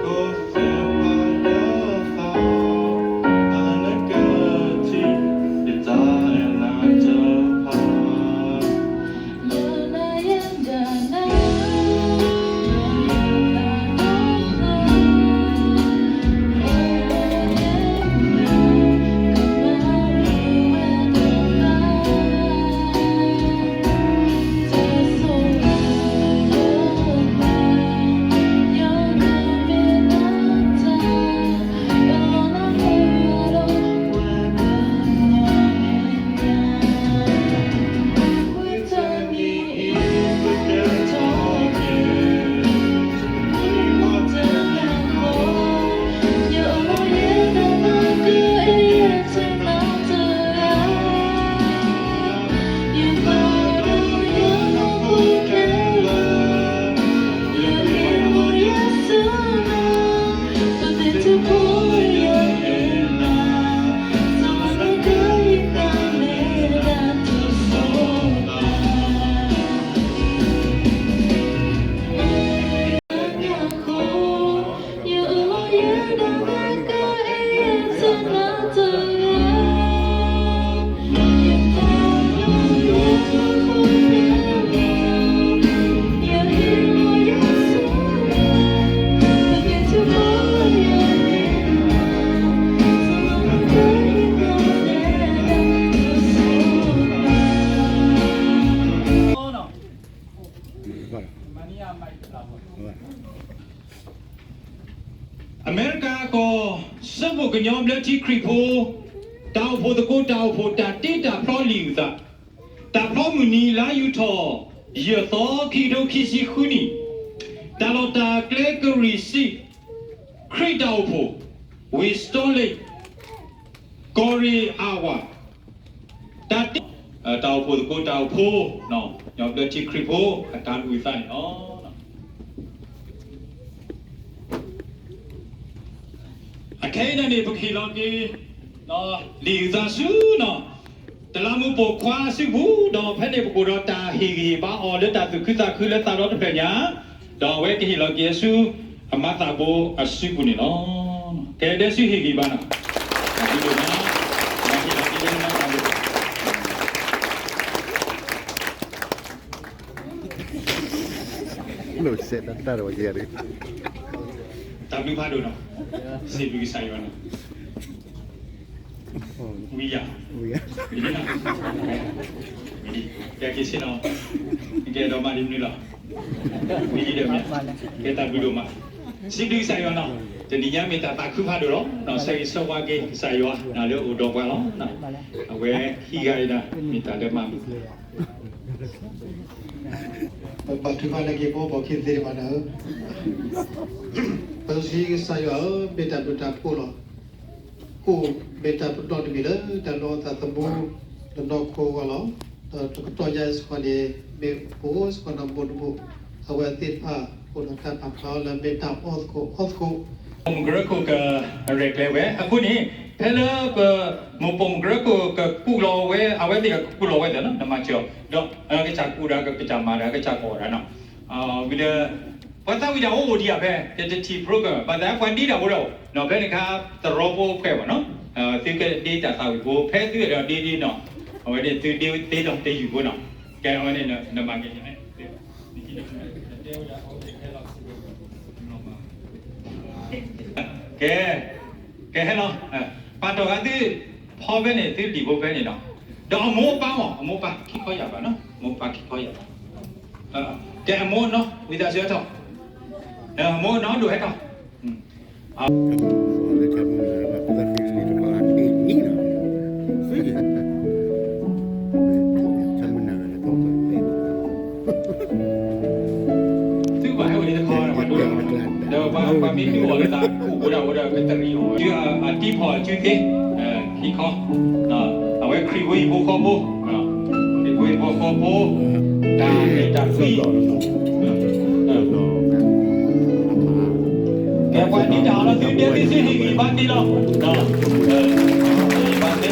ကိးသ့ၣ်ဖးယသး, တၢ်နကထံၣ် ယတၢ်အဲၣ်နၤတဖၣ် အမဲရကၤကီၢ် စၢဖှိၣ်ကညီဘျၢထံခရံာ်ဖိ တၢ်အိၣ်ဖှိၣ်သကိးတၢ်အိၣ်ဖှိၣ် တၢ်တ့တၢ်ဖျီလံာ်အုၣ်သး, တၢ်ဖျီမုၢ်နံၤ လါယူၤထီၣ် ယဲၢ်သီ ခံကထိခံဆံဃုနံၣ်, တၢ်လီၢ်တၢ်ကျဲကရံၣ်စံး ခရံာ်တၢ်အိၣ်ဖှိၣ် ဝ့ၢ်စတီလ့ၣ် ကီၢ်ရ့ၣ်အဝၤ တၢ်တ့ တၢ်အိၣ်ဖှိၣ်သကိးတၢ်အိၣ်ဖှိၣ် ကညီဘျၢထံခရံာ်ဖိ အတၢ်မုာ်သးန့ၣ်လီၤ. အခဲအံၤန့ၣ် ပကဟ့ၣ်လီၤက့ၤ လံာ်အုၣ်သးဆူနီၤ တလးမူးပိာ်ခွါအစုပူၤ ဒီးဖဲန့ၣ်ပကအိၣ်ဒီးတၢ်ဟ့ၣ်ဂံၢ်ဟ့ၣ်ဘါအီၤလၢတၢ်သူၣ်ခုသးခုလၢသးဒီတဖျၢၣ်ညါ, ဒီးအဝဲကဟ့ၣ်လီၤက့ၤအီၤဆူ အမၤသးဘိအစုပူၤန့ၣ်လီၤ. ကဲဒဲဆူဟ့ၣ်ဂံၢ်ဘါနီၤ တၢ်ဘျုးဒိၣ်မး ဟ့ၣ်လီၤက့ၤလၢမၤသးဘိ တၢ်ဘျုးဖးဒိၣ်နီၤ စံးဘျုးကစၢ်ယွၤနီၤ ဝံယၤ ဝံယၤ ကဲက့ၤဆ့နီၤ ကဲဒီးမၤဒ်မနုၤလီၤ ဝံယၤဒီးမ့ၢ် ကဲတၢ်ဘျုးဒိၣ်မး စံးဘျုးကစၢ်ယွၤနီၤ တနံၤညါမ့ၢ်တၢ်သးခုဖးဒိၣ်လီၤ ဆၢဂ့ၤဆၢဝါက့ၤကစၢ်ယွၤ နၤလၢအအိၣ်ဒီးပှၤလီၤ အဝဲခံဂၤအံၤဒၣ် မ့ၢ်တၢ်လၢမၤမုာ် ပဘါထုကဖၣ်လၢက့ၤပီၣ်ပီၣ်ခံသ့တဖၣ်န့ၣ်ဧၢ, ပစံးကစၢ်ယွၤဧၢ, မ့ၢ်တၢ်ဘျုးတၢ်ဖှိၣ်လီၤ. အိၣ်မ့ၢ်တၢ်ပနီၣ်တမံၤလၢတၢ်လီသးသမူ တနီၢ်ခိအဂီၢ်လီၤ. ဒီးတကတီၢ်ညါစ့ၢ်ကီးန့ၣ် မ့ၢ်ပအိၣ်စ့ၢ်ကီးနီၢ်မိၢ်တဘိ အဝဲသ့ၣ်တဖၣ် အိၣ်ဒီးတၢ်ပာ်ဖျါလၢမ့ၢ်တၢ်အီၣ်သကိးအီသကိး ပိာ်မုၣ်ကရၢခိၣ်ကရဲၣ်ကျဲၤဝဲ အဃိန့ၣ် ဖဲလၢပ မိၢ်ပိာ်မုၣ်ကရၢခိၣ်ကကူၣ်လီၤဝဲ အဝဲသ့ၣ်ကကူၣ်လီၤဝဲသ့ၣ်နီၤ နမၤစၢၤအီၤ ဒီးကစၢ်ကူၣ်ဒီးကစၢ်မၤဒီးကစၢ်ကီၢ်ဒီးနီၤ ဝံၤဒီး ပှၤသးဝံၣ်တၢ်အိၣ်အိၣ်ဒံးဧါဖဲ တထံၣ် program ဘၣ်သးပှၤဒ့တၢ်အိၣ်ဒီး နီၤ ဖဲန့ၣ်ခါ သရီဖိဖှဲးဘၣ်နီၤ သုကဒ့တၢ်သးဝံၣ်ဖိ ဖဲသုအဲၣ်ဒိးဒ့ဒ့နီၤ အဝဲန့ၣ်သုဒ့သ့လီၤတယုၢ်ဖိနီၤ ကဲအဝဲန့ၣ်နမၤက့ၤန့ၣ် ကဲ ကဲဟဲလီၤ ပာ်တီၢ်ဂၤသု ဖီဖဲန့ၣ် သုဒံၣ်ဖိဖဲန့ၣ်နီၤ ဒီးအမိၢ်အပၢ်မ့ၢ် အမိၢ်အပၢ်ခံခီယၢ်ဘၣ်နီၤ အမိၢ်အပၢ်ခံခီယၢ်ဘၣ် ကဲအမိၢ်နီၤ ဝံသးစူၤဟဲထီၣ် အမိၢ်နီၤဒိၣ်ဟဲထီၣ် သုဘၣ်ဟဲအိၣ်လံတခီ ဒီးပှၤမ့ၢ်ဒုးအီၤလၢသးကူၣ်ဝဲဒၣ်ဝဲဒီးကတရံးအီၤ အတံဖီၣ်အစုသ့ ခံခီ အဝဲခရံာ်ဖိဟံၣ်ဖိဃီဖိ ခရံာ်ဖိဟံၣ်ဖိဃီဖိ တၢ်အဲၣ်တၢ်ကွံ ကဲပှၤဒ်တၢ်အီၤလီၤ သုဒဲသုဟ့ၣ်ဂံၢ်ဘါသ့လီၤ ဟ့ၣ်ဂံၢ်ဘါသ့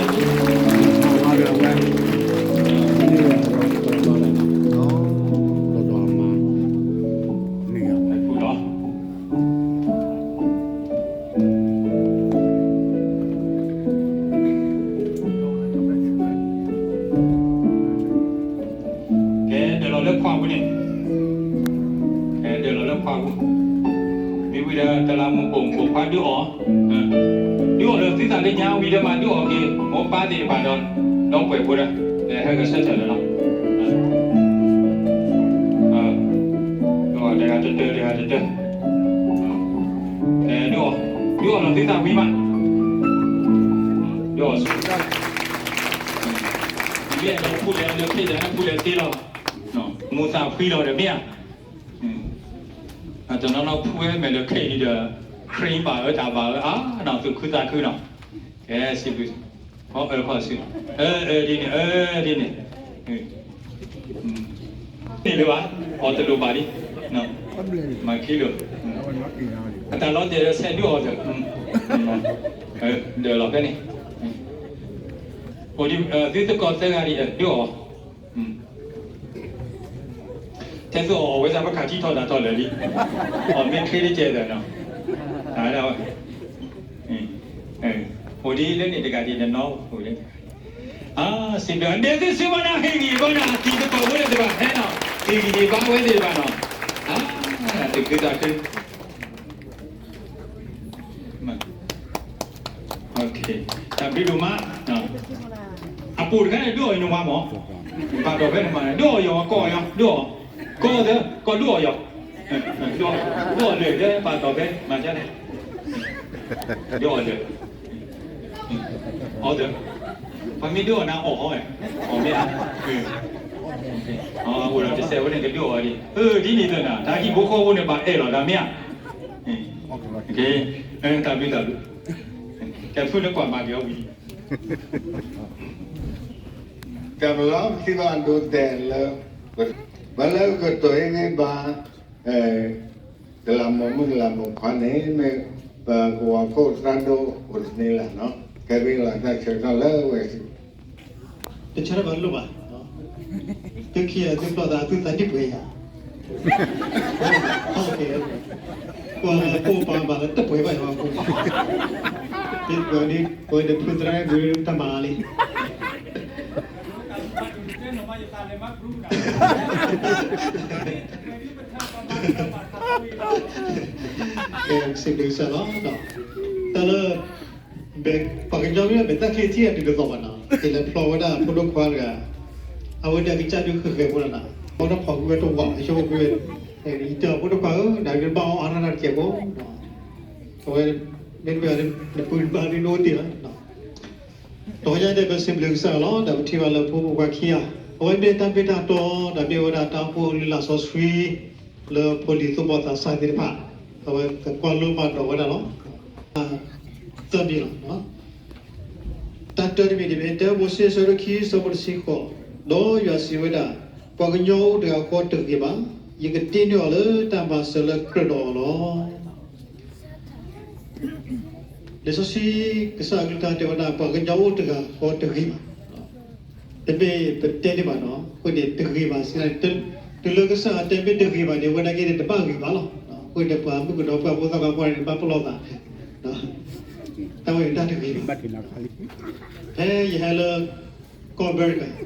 ကဲဒၢးလီၤလၢခွါပူၤန့ၣ် ကဲဒၢးလီၤလၢခွါပူၤ မ့ၢ်ဝံၤဒီးတလးမူးပိာ်မုၣ်ပိာ်ခွါဒုးအီၣ် ဒုးအီၣ်လၢသုသးလၢညါဝံၤဒီးမၤဒုးအီၣ်က့ၤ မိၢ်ပၢ်သ့ၣ်တဖၣ်ဒီး ဒီပုၢ်ဝဲၢ်ဖိဒီး ဟဲကဆၢထၢၣ်လၢလီၤ တဂၤတတၢၢ် တဂၤတတၢၢ် ဒုးအီၣ် ဒုးအီၣ်လီၤသုသးဝံၤမး ဒုးအီၣ် မ့ၢ်အီၤဖူလဲၣ်လၢခ့ဒီး ဖူလဲၣ်သ့လီၤ မိၢ်သးဖှံလီၤဒီးမ့ၢ်ဧါ အတနီၤနီၤဖူဝဲမဲာ်လၢခ့ဒီး ခရံာ်ဘၣ်အၢတၢ်ဘၣ်အၢအါနီၤ သူၣ်ခုသးခုနီၤ ကဲစံးဘျုး အၢခီၣ်ဆူ အၢ အၢဒ်န့ၣ် အၢဒ်န့ၣ် န့ၣ်လၢၤဘၣ် အီၤတလိၣ်ဘၣ်လံ မၤခံလိာ် အတၢ်လီၤတဲာ်ဒီးဆဲးဒုးအီၤတၢ် ဒၢးလီၤဖဲန့ၣ် အိၣ်ဒ် သုသကိးသၢဂၤဒ်ဒုးအီၤ ထဲသိးအီၤဝဲသးပခးထံထီၣ်တၢ်ထီၣ်လၢာ်လံ အီၤမ့ၢ်ချ့တကဲးဒီးနီၤ တၢ်ဝဲဒၣ်ဝဲ အိၣ်ဒ်လၢန့ၣ်တဂၤဒ်နနီၢ်အိၣ်လၢ စံးဘျုး ဒဲးသုစ့ဝါနၤဟ့ၣ်ဂံၢ်ဘါနၤ တံၤသကိးဖိလၢတဘၣ်ဖဲနီၤ ဟ့ၣ်ဂံၢ်ဟ့ၣ်ဘါဝဲသ့ၣ်တဖၣ်နီၤ တံၤသကိးသးခု တၢ်ဘျုးဒိၣ်မး အပိာ်တခါန့ၣ် ဒုးအီၣ်ယနဝါမး ဘၣ်တီၢ်ဖဲန့ၣ်မး ဒုးအီၣ်ယီၤ ကီၢ်ယီၤ ဒုးအီၣ် ကီၢ်သၢ ကီၢ်ဒုးအီၣ်ယီၤ ဒုးအီၣ်လၢာ် ဘၣ်တီၢ်ဖဲ မၤဒ်လဲၣ် ဒုးအီၣ်လၢာ် အီၣ်သၢ ပှၤမ့ၢ်ဒုးအီၣ်နၤအီၣ်ဟီ အီၣ်မ့ၢ်ဧါ အအိၣ်ဒီးတစဲးဝဲန့ၣ် ကဒုးအီၣ်ဒံး ဒ်န့ၣ်သနာ် တၢ်ဟံၣ်ဖိဃီဖိန့ၣ် ဘၣ်အဲၣ်လီၤတၢ်မ့ၢ်ဧါ တၢ်ဘျုးတၢ်ဘျုး ကဲဖုနကွၢ်မၤက့ၤအီၤဝံၤ ကဲပလီၢ်ပထံၣ်ဘၣ်ဒိတဲာ်လၢ ပှၤလၢကတိၤအ့န့ၢ်ဘၣ် တလးမူးမုၣ်တလးမူးခွါန့ၣ် မ့ၢ်ပကဝီၤခိၣ်သရၣ်ဒိၣ်အိၣ်တန့ၢ်လၢ်နီၤ ကဲဘ့ၣ်လီၤတၢ်ဆၢကတီၢ်လၢဝဲစံး တဆၢတၢ်ဘၣ်လိၣ်ဘၣ် သုခံဂၤသုပျီၢ်သးသုသးဒ်ပှဲၤယၤ ပှၤပိာ်ပှၤဘၣ်လၢတပှဲၤဘၣ်ယၤ ပှၤဒ်ပှဲၤဒ်ဖုသရၣ်ဒ်တမၤလံ ကဲစံးဘျုးကစၢ်လီၤ တၢ်လၢ ပှၤကညီမ့ၢ်ဘၣ်တၢ်ချ့ထံၣ်အတုၤတသီၣ်ဘၣ်နီၤ က့ၤလဲၤဖျီဝဲဒၣ်ဖိဒိၣ်ခွါတဂၤ အဝဲဒၣ်ကစၢ်ဒုးဃဲၤဃဲၤဖိလီၤနီၤ ဘၣ်တဖီၣ်ကွံာ်ဝဲတဝီ အဆိကမိၣ်ကွံာ်ဝဲ ယတဲအီၤဖိဒိၣ်ခွါဧၢ နၤဒုးဘၣ်အီၣ်အါထီၣ်တၢ်တကဲးဖိ အဝဲ မ့တမ့ၢ်နပုၢ်နဘၣ်ဒုးနအိၣ်တ့ၢ်လီၤ တဂီၤညါဒဲးပစံးဘျုးကစၢ်လီၤ ဒီးပထံၣ်ဘၣ်လၢဖိမုၣ်ခွါခံဂၤ အဝဲမ့ၢ်တၢ်မ့ၢ်တၢ်တီ ဒီးမ့ၢ်ဝဲဒၣ်တၢ်အိၣ်ဖှိၣ်အလုၢ်အလၢ်စီဆှံ လၢဖိလံၤသူၣ်ဘီၣ်သးစၢ်သ့ၣ်တဖၣ် အဝဲသကွၢ်လိမၤဒိးဝဲဒၣ်လီၤ. သၢမံၤလီၤ. တၢ်တၢတမံၤန့ၣ်မ့ၢ် တၢမိၤၡ့ အဆၢဒိၣ်ခံ အဆၢဖိတဆံဃိး, ဒီးယွၤစံးဝဲဒၣ်, ပှၤကညီအိၣ်တဂၤဃီတဂ့ၤဘၣ်, ယကတ့န့ၢ်အီၤလၢတၢ်မၤစၢၤလၢကြၢးဒီးအီၤလီၤ. လံာ်စီဆှံကစၢ်အကလုၢ်ကထါတဲဝဲဒၣ် ပှၤကညီအိၣ်တဂၤဃီတဂ့ၤဘၣ်. တမ့ၢ်ပတဲန့ၢ်ဘၣ်နီၤ, အဃိန့ၣ်တဂ့ၤဘၣ်စံး, တုၤလၢကစၢ်အတဲမ့ၢ်တဂ့ၤဘၣ်န့ၣ် ဝဲဒၣ်က့န့ၣ်တဘၣ်ဂ့ၤဘၣ်လီၤ. အဃိန့ၣ်ပှၤမုၣ်ကနီၤ ပှၤဖိသၣ်ခွါဖိန့ၣ် ဘၣ်ပလီၢ်သး, တၢ်ဝဲန့ၣ်တၢ်တဂ့ၤဘၣ်. ဖဲယဟဲလၢ ကီၢ်အမဲရကၤ ဖဲခံက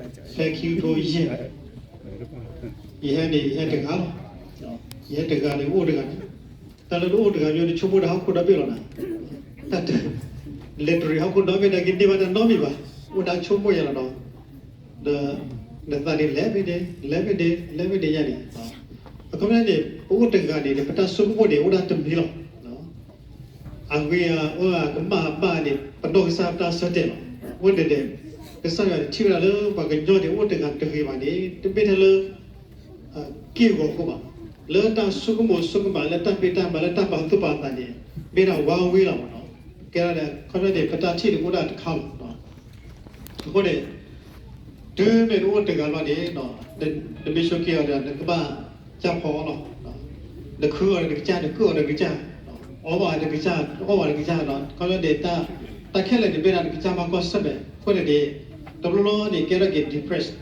ထိယဲၢ် ယဟဲန့ၣ် ယဟဲတဂၤလီၤ. ယဟဲတဂၤန့ၣ် အိၣ်တဂၤန့ၣ်, တၢ်လၢနအိၣ်တဂၤန့ၣ် နဆိကမိၣ်တၢ်ဟီၣ်ခိၣ်ဒီဘ့ၣ်လီၤနၤ, တၢ်တ, လဲၤတရံးဟီၣ်ခိၣ်ဒီဘ့ၣ် တၢ်ကန့ၢ်ဘၣ်တၢ်နီတမံၤဘၣ်, အိၣ်ဒၣ်ဆိကမိၣ်ယၤလီၤဒီး, ဒီးနသးန့ၣ်လဲၤမ့ၢ်န့ၣ် လဲၤမ့ၢ်န့ၣ် လဲၤမ့ၢ်န့ၣ်ယါန့ၣ်, အခီပညီန့ၣ် ပအိၣ်တဂၤန့ၣ် ပတၢ်ဆိကမိၣ်န့ၣ် အိၣ်ဒၣ်တမံၤလီၤ. အဂ့ၢ်အကျိၤအကမၣ်အဘၣ်န့ၣ် ပနီၢ်ကစၢ်တၢ်ဆၢတဲာ်လီၤ. အဃိန့ၣ်န့ၣ် ကစၢ်ယွၤန့ၣ်ထံၣ်ဝဲဒၣ်လၢပှၤကညီန့ၣ် အိၣ်တဂၤတဂ့ၤဘၣ်န့ၣ် တမ့ၢ်ထဲလၢ က့ၢ်ဂီၤအဃိဘၣ်, လၢတၢ်ဆိကမိၣ်ဆိကမး လၢတၢ်ဖံးတၢ်မၤ လၢတၢ်ပာ်သူၣ်ပာ်သးန့ၣ် မ့ၢ်ဒၣ်ဝါဝံၤလီၤမ့ၢ်နီၤ. ကဲဒၣ်အခီပညီန့ၣ် ပတၢ်ထံၣ်န့ၣ်အိၣ်ဒၣ်တခါလီၤ. အဃိန့ၣ် တုၤမ့ၢ်နအိၣ်တဂၤဘျီန့ၣ် နမ့ၢ်ဆိက့ၤအီၤဒီး နကဘၣ်ကၢ်ဖီအီၤလီၤ. နခုအီၤဒီးနကစၢ်, နခုအီၤဒီးနကစၢ်, အီဘၣ်နကစၢ်, အီဘၣ်နကစၢ်, ခီပညီန့ၣ် တၢ်ခဲလၢာ်န့ၣ် မ့ၢ်ဒၣ်နကစၢ်ဘၣ်ကွၢ်ဆၢၣ်မဲာ်, အဃိန့ၣ်န့ၣ် တဘျီဘျီန့ၣ် ကဲထီၣ်က့ၤ depressed,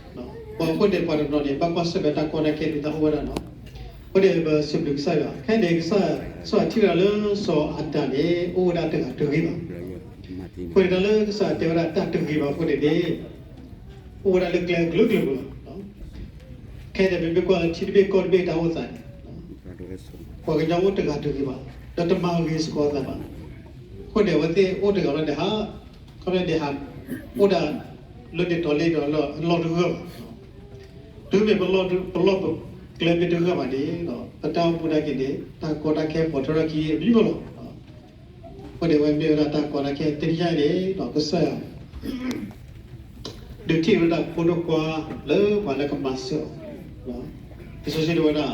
ပှၤအဃိန့ၣ် ပှၤတနီၤန့ၣ် ဘၣ်ကွၢ်ဆၢၣ်မဲာ်တၢ်ကီတၢ်ခဲ ဒ်သိးအိၣ်ဝဲဒၣ်နီၤ. အဃိန့ၣ် ပစံးဘျုးကစၢ်ယွၤ, ခဲအံၤန့ၣ် ကစၢ်ယွၤထံၣ်ဝဲဒၣ်လၢစီၤအၤဒၣ်န့ၣ် အိၣ်ဝဲဒၣ်တဂၤတဂ့ၤဘၣ်. အဃိန့ၣ် တၢ်လၢကစၢ်ယွၤတဲဝဲဒၣ်တၢ်တဂ့ၤဘၣ်အဃိန့ၣ်န့ၣ် အိၣ်ဝဲဒၣ်လၢကျဲအကလုာ်ကလုာ်လီၤ. ခဲအံၤန့ၣ် ပမ့ၢ်ကွၢ်ထံတဘ့ၣ်ကီၢ်တဘ့ၣ်တၢ်အိၣ်သးန့ၣ် ပှၤကညီအိၣ်တဂၤတဂ့ၤဘၣ်, ဒီးတမၤဂ့ၤစ့ၢ်ကီးအသးဘၣ်. အဃိန့ၣ် အဝဲသ့ၣ်အိၣ်တဂၤလီၤန့ၣ်ဟး, ခီပညီန့ၣ်ဟး, အိၣ်ဒၣ်လၢန့ၣ်တီၤလ့ဒီးလီၢ်တဂၢၢ်ဘၣ်. တုၤမ့ၢ်ပလီၢ်ပကျဲမ့ၢ်တဂၢၢ်ဘၣ်န့ၣ် ပတၢ်အိၣ်မူဒၣ်က့ၤန့ၣ် တၢ်ကီတၢ်ခဲပိာ်ထွဲထီၣ်ခံအမံၤမးလီၤ. အဃိန့ၣ် အဝဲမ့ၢ်ဝဲဒၣ်တၢ်ကီတၢ်ခဲ တနံၤညါအံၤန့ၣ် ကစၢ်ယွၤ ဒုးထံၣ်ဝဲဒၣ်ဖိဒိၣ်ခွါလၢပှၤလၢကမၤစၢၤအီၤ, လံာ်စီဆှံတဲဝဲဒၣ်,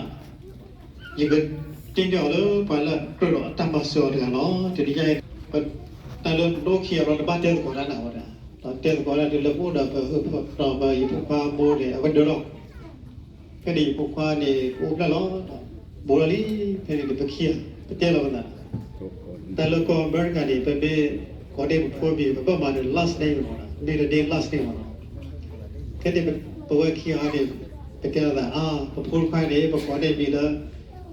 ယကတ့န့ၢ်အီၤလၢပှၤလၢကြၢးဒီးအတၢ်မၤစၢၤအီၤတဂၤလီၤ. တနံၤညါအံၤ တၢ်လၢနအိၣ်ခံဂၤလီၤ နဘၣ်တဲသကိးတၢ်နၤဝဲဒၣ်, ဒီးတဲသကိးတၢ်ဒ်လၢပအိၣ်ဒီးပ, ဒီးပယဖိခွါအမိၢ်န့ၣ် အဝဲဒၢးလီၤ. ဖဲန့ၣ်ယဖိခွါန့ၣ် ကအိၣ်ဖျဲၣ်လီၤ, ဘူးလီၤလံ, ဖဲန့ၣ်န့ၣ် ပခံဂၤ ပတဲလီၤပသး, တၢ်လၢကီၢ်အမဲရကၤန့ၣ် ပမ့ၢ်ကိးန့ၢ်ပဖိမံၤ ပဘၣ်မၤန့ၣ် last name မ့ၢ်နီၤ, မ့ၢ်တဒ့ last name မ့ၢ်နီၤ. ဖဲန့ၣ်ပဝဲခံဂၤန့ၣ် ပတဲလီၤသး အါ ပဖိတခွါန့ၣ် ပကိးန့ၢ်မံၤလၢ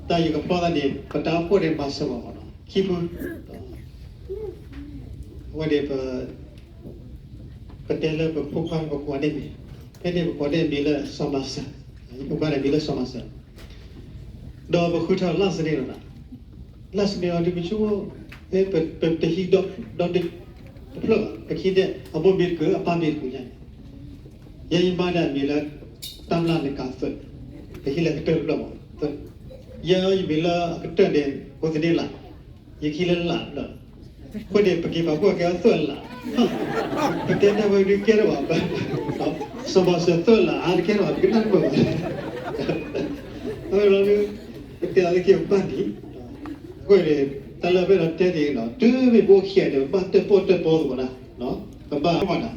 တၢ်ယကဖျီသးန့ၣ် ပတၢ်အိၣ်ဖှိၣ်န့ၣ်မၤစၢၤဘၣ်မ့ၢ်နီၤ, ခံဖု အဝဲန့ၣ် ပတဲလၢပဖိခွါန့ၣ် ပကိးန့ၢ်မံၤ, ဖဲန့ၣ်ပကိးန့ၢ်မံၤလၢစီၤမၤစၢၤ, ယဖိခွါန့ၣ်မံၤလၢစီၤမၤစၢၤ, ဒီးပဃုထၢ last name လီၤ, last name အီၤဒ်ပဆိ, ပတဟံးဒီးတဖျၢၣ်ဘၣ်, ပခံဒဲး အမိၢ်မံၤတကုာ် အပၢ်မံၤတကုာ်ညါန့ၣ်, ယဲယမါန့ၣ်အမံၤလၢ တၢ်မျၢ်လၢကးသွဲး, ပဟံးလၢကတၢၢ်တဖျၢၣ်ဘၣ်, ယဲယမံၤလၢအကတၢၢ်န့ၣ် ဖိသန့လး, ယခံလၢလးလၢ အဃိန့ၣ် ပက့ၤပာ်ဖှိၣ်ကဲအီၤသွဲၣ်လး, ပတဲတၢ်ဝဲဒုးကဲထီၣ်ဘၣ်, စီၤမၤစၢၤသွဲၣ်လး အါတကဲထီၣ်ဘၣ် ပကနၣ်တမုာ်ဘၣ်, အဝဲလီၤဒုး ပတဲအီၤလၢက့ၤပဘၣ်နံၤ, အဃိန့ၣ် တၢ်လၢဖဲဒီးတဲန့ၣ် တုၤမ့ၢ်ပအိၣ်ခံဂၤန့ၣ် ပဘၣ်တၢၣ်ပီၣ်တၢၣ်ပီသကိးဒၣ်, ပဘၣ်မၤဒၣ်,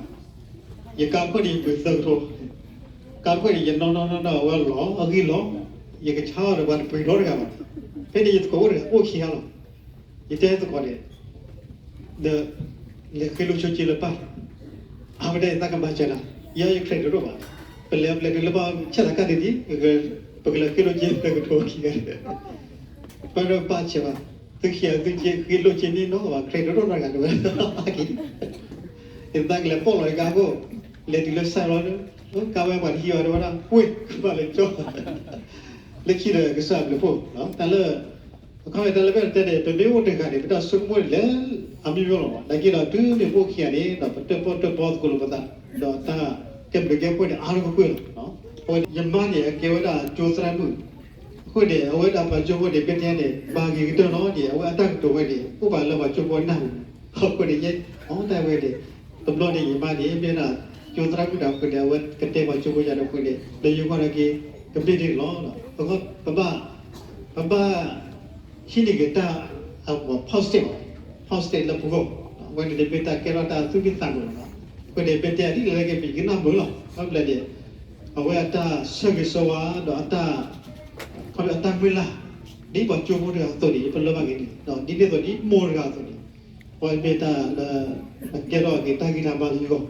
ယကါခိၣ်န့ၣ်ယပှ့ၤသၢကထိ, ကါခိၣ်န့ၣ် ယနီၢ်နီၢ်နီၢ်နီၢ်အဝဲလီၤ အဂံၢ်လီၤ, ယကဆါအီၤဒီးပှၤတပှ့ၤနီတဂၤဘၣ်, ဖဲန့ၣ်ယသကိးအိၣ်တဂၤ အိၣ်ခံဂၤလီၤ, ယတဲသကိးန့ၣ် လဲၤဃ့လိၢ်ဆိက့လၢပၢ်, အဝဲဒၣ်ယသးကမၤစၢၤနၤ, ယဲယ credit တဒိၣ်ဘၣ်, ပလဲၤပလဲၤတုၤလၢပှၤဆဲးသးကါန့ၣ်ဒံး, ပကလဲၤဃ့လိၢ်က့လၢကထိခံဂၤ, ပဒီးပၢ်ဆဲးဘၣ်, သုခံဂၤသုက့ဃ့လိၢ်က့န့ၣ်နီၤဘၣ် credit တဒိၣ်နီတဂၤတဝဲ, ယသးကလဲၤပိာ်လီၤယကါခိၣ်, လဲၤတုၤလၢစၢလီၤ, ကါဝဲပှၤတဟံးဘၣ်တဝဲဒၣ် ဝ့ၢ် ကဘၣ်လဲၤကၠီ လၢခံဒီးကစၢ်ဘျုးဖှိၣ်, တၢ်လၢ အခီပညီတၢ်လၢဖဲတဲန့ၣ် ပမ့ၢ်အိၣ်တဂၤန့ၣ် ပတၢ်ဆိကမိၣ်န့ၣ်လဲၣ် အမံၤမံၤလီၤ, နာ်က့ဒီးတုၤမ့ၢ်ပအိၣ်ခံဂၤန့ၣ် ဒီးပတၢၣ်ပီၣ်တၢၣ်ပီသကိးလိာ်ပသး, ဒီးတၢ်ကဲဘျုးကဲဖှိၣ်န့ၣ် အါထီၣ်ကွ့ၢ်ကွ့ၢ်လီၤ. ယမါန့ၣ် အကဲဝဲဒၣ်ကၠိသရၣ်မုၣ်, အဃိန့ၣ် အဝဲဒၣ်ပှၤကၠိဖိန့ၣ် မ့ၢ်တဲန့ၣ် မၤဂ့ၤကတၢၢ်လီၤန့ၣ် အဝဲအတၢ်ကတိၤဝဲန့ၣ် အိၣ်ပာ်လၢပှၤကၠိဖိနၢ်ပူၤ, အဃိန့ၣ် ယဲ အီတၢ်ဝဲန့ၣ် တဘျီန့ၣ် ယမါန့ၣ် မ့ၢ်ဒၣ် ကၠိသရၣ်မုၣ်တၢ်ဖုန့ၣ် အဝဲကတဲပှၤကၠိဖိယၤဒီးဖုန့ၣ် လၢယဂီၢ်နာ်က့ ကဘ့ၣ်ဒ်န့ၣ်လီၤ. ပဘၣ် ပဘၣ် ဟံးန့ၢ်က့ၤတၢ်အ positive, positive လၢပဂီၢ်, အဝဲန့ၣ်မ့ၢ်တၢ်ကဲထီၣ်တၢ်သူၣ်က့ၣ်သးကမၤလီၤ. အဃိန့ၣ် မ့ၢ်တဲအဒ်လဲၣ်က့ၤ ပကနၢ်မုာ်လီၤ. ဘၣ်မနုၤလဲၣ်န့ၣ် အဝဲအတၢ်ဆၢဂ့ၤဆၢဝါ ဒီးအတၢ် ခီဖျိအတၢ်မုၢ်လၢ် ဒ်ပှၤကၠိဖိတဂၤအသိးန့ၣ် ပလၢဘၣ်က့ၤန့ၣ် ဒ်န့ၣ်အသိးဒ်မိၢ်တဂၤအသိးန့ၣ် အဝဲမ့ၢ်တၢ်လၢ အကဲထီၣ်က့ၤတၢ်ဂံၢ်တၢ်ဘါလၢယဂီၢ်,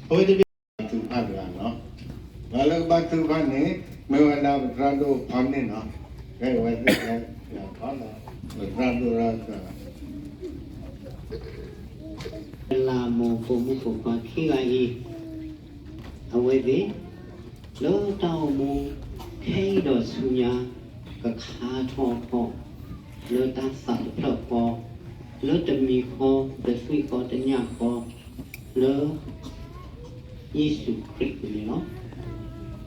အဝဲန့ၣ်မ့ၢ် ဘါထုကဖၣ်တဂၤနီၤ, ပှၤလၢကဘါထုကဖၣ်န့ၣ် မ့ၢ်ဝဲဒၣ်ပသရၣ်ဒိၣ်ဖီနံၣ်နီၤ, ဖဲအဝဲသ့ၣ်လၢ ပသရၣ်ဒိၣ်လၢ လၢမိၢ်ပိာ်မုၣ်ပိာ်ခွါခံဂၤအံၤ အဝဲသ့ၣ် လၢတၢ်အိၣ်မူ ခဲအံၤဒီးဆူညါ ကခါထီၣ်အဖီ လၢတၢ်သးတဖျၢၣ်ဃီ, လၢတမံၤဃီ, တသွံၣ်ဃီ, တညၣ်ဃီ, လၢ ယ့ၣ်ၡူးခရံာ်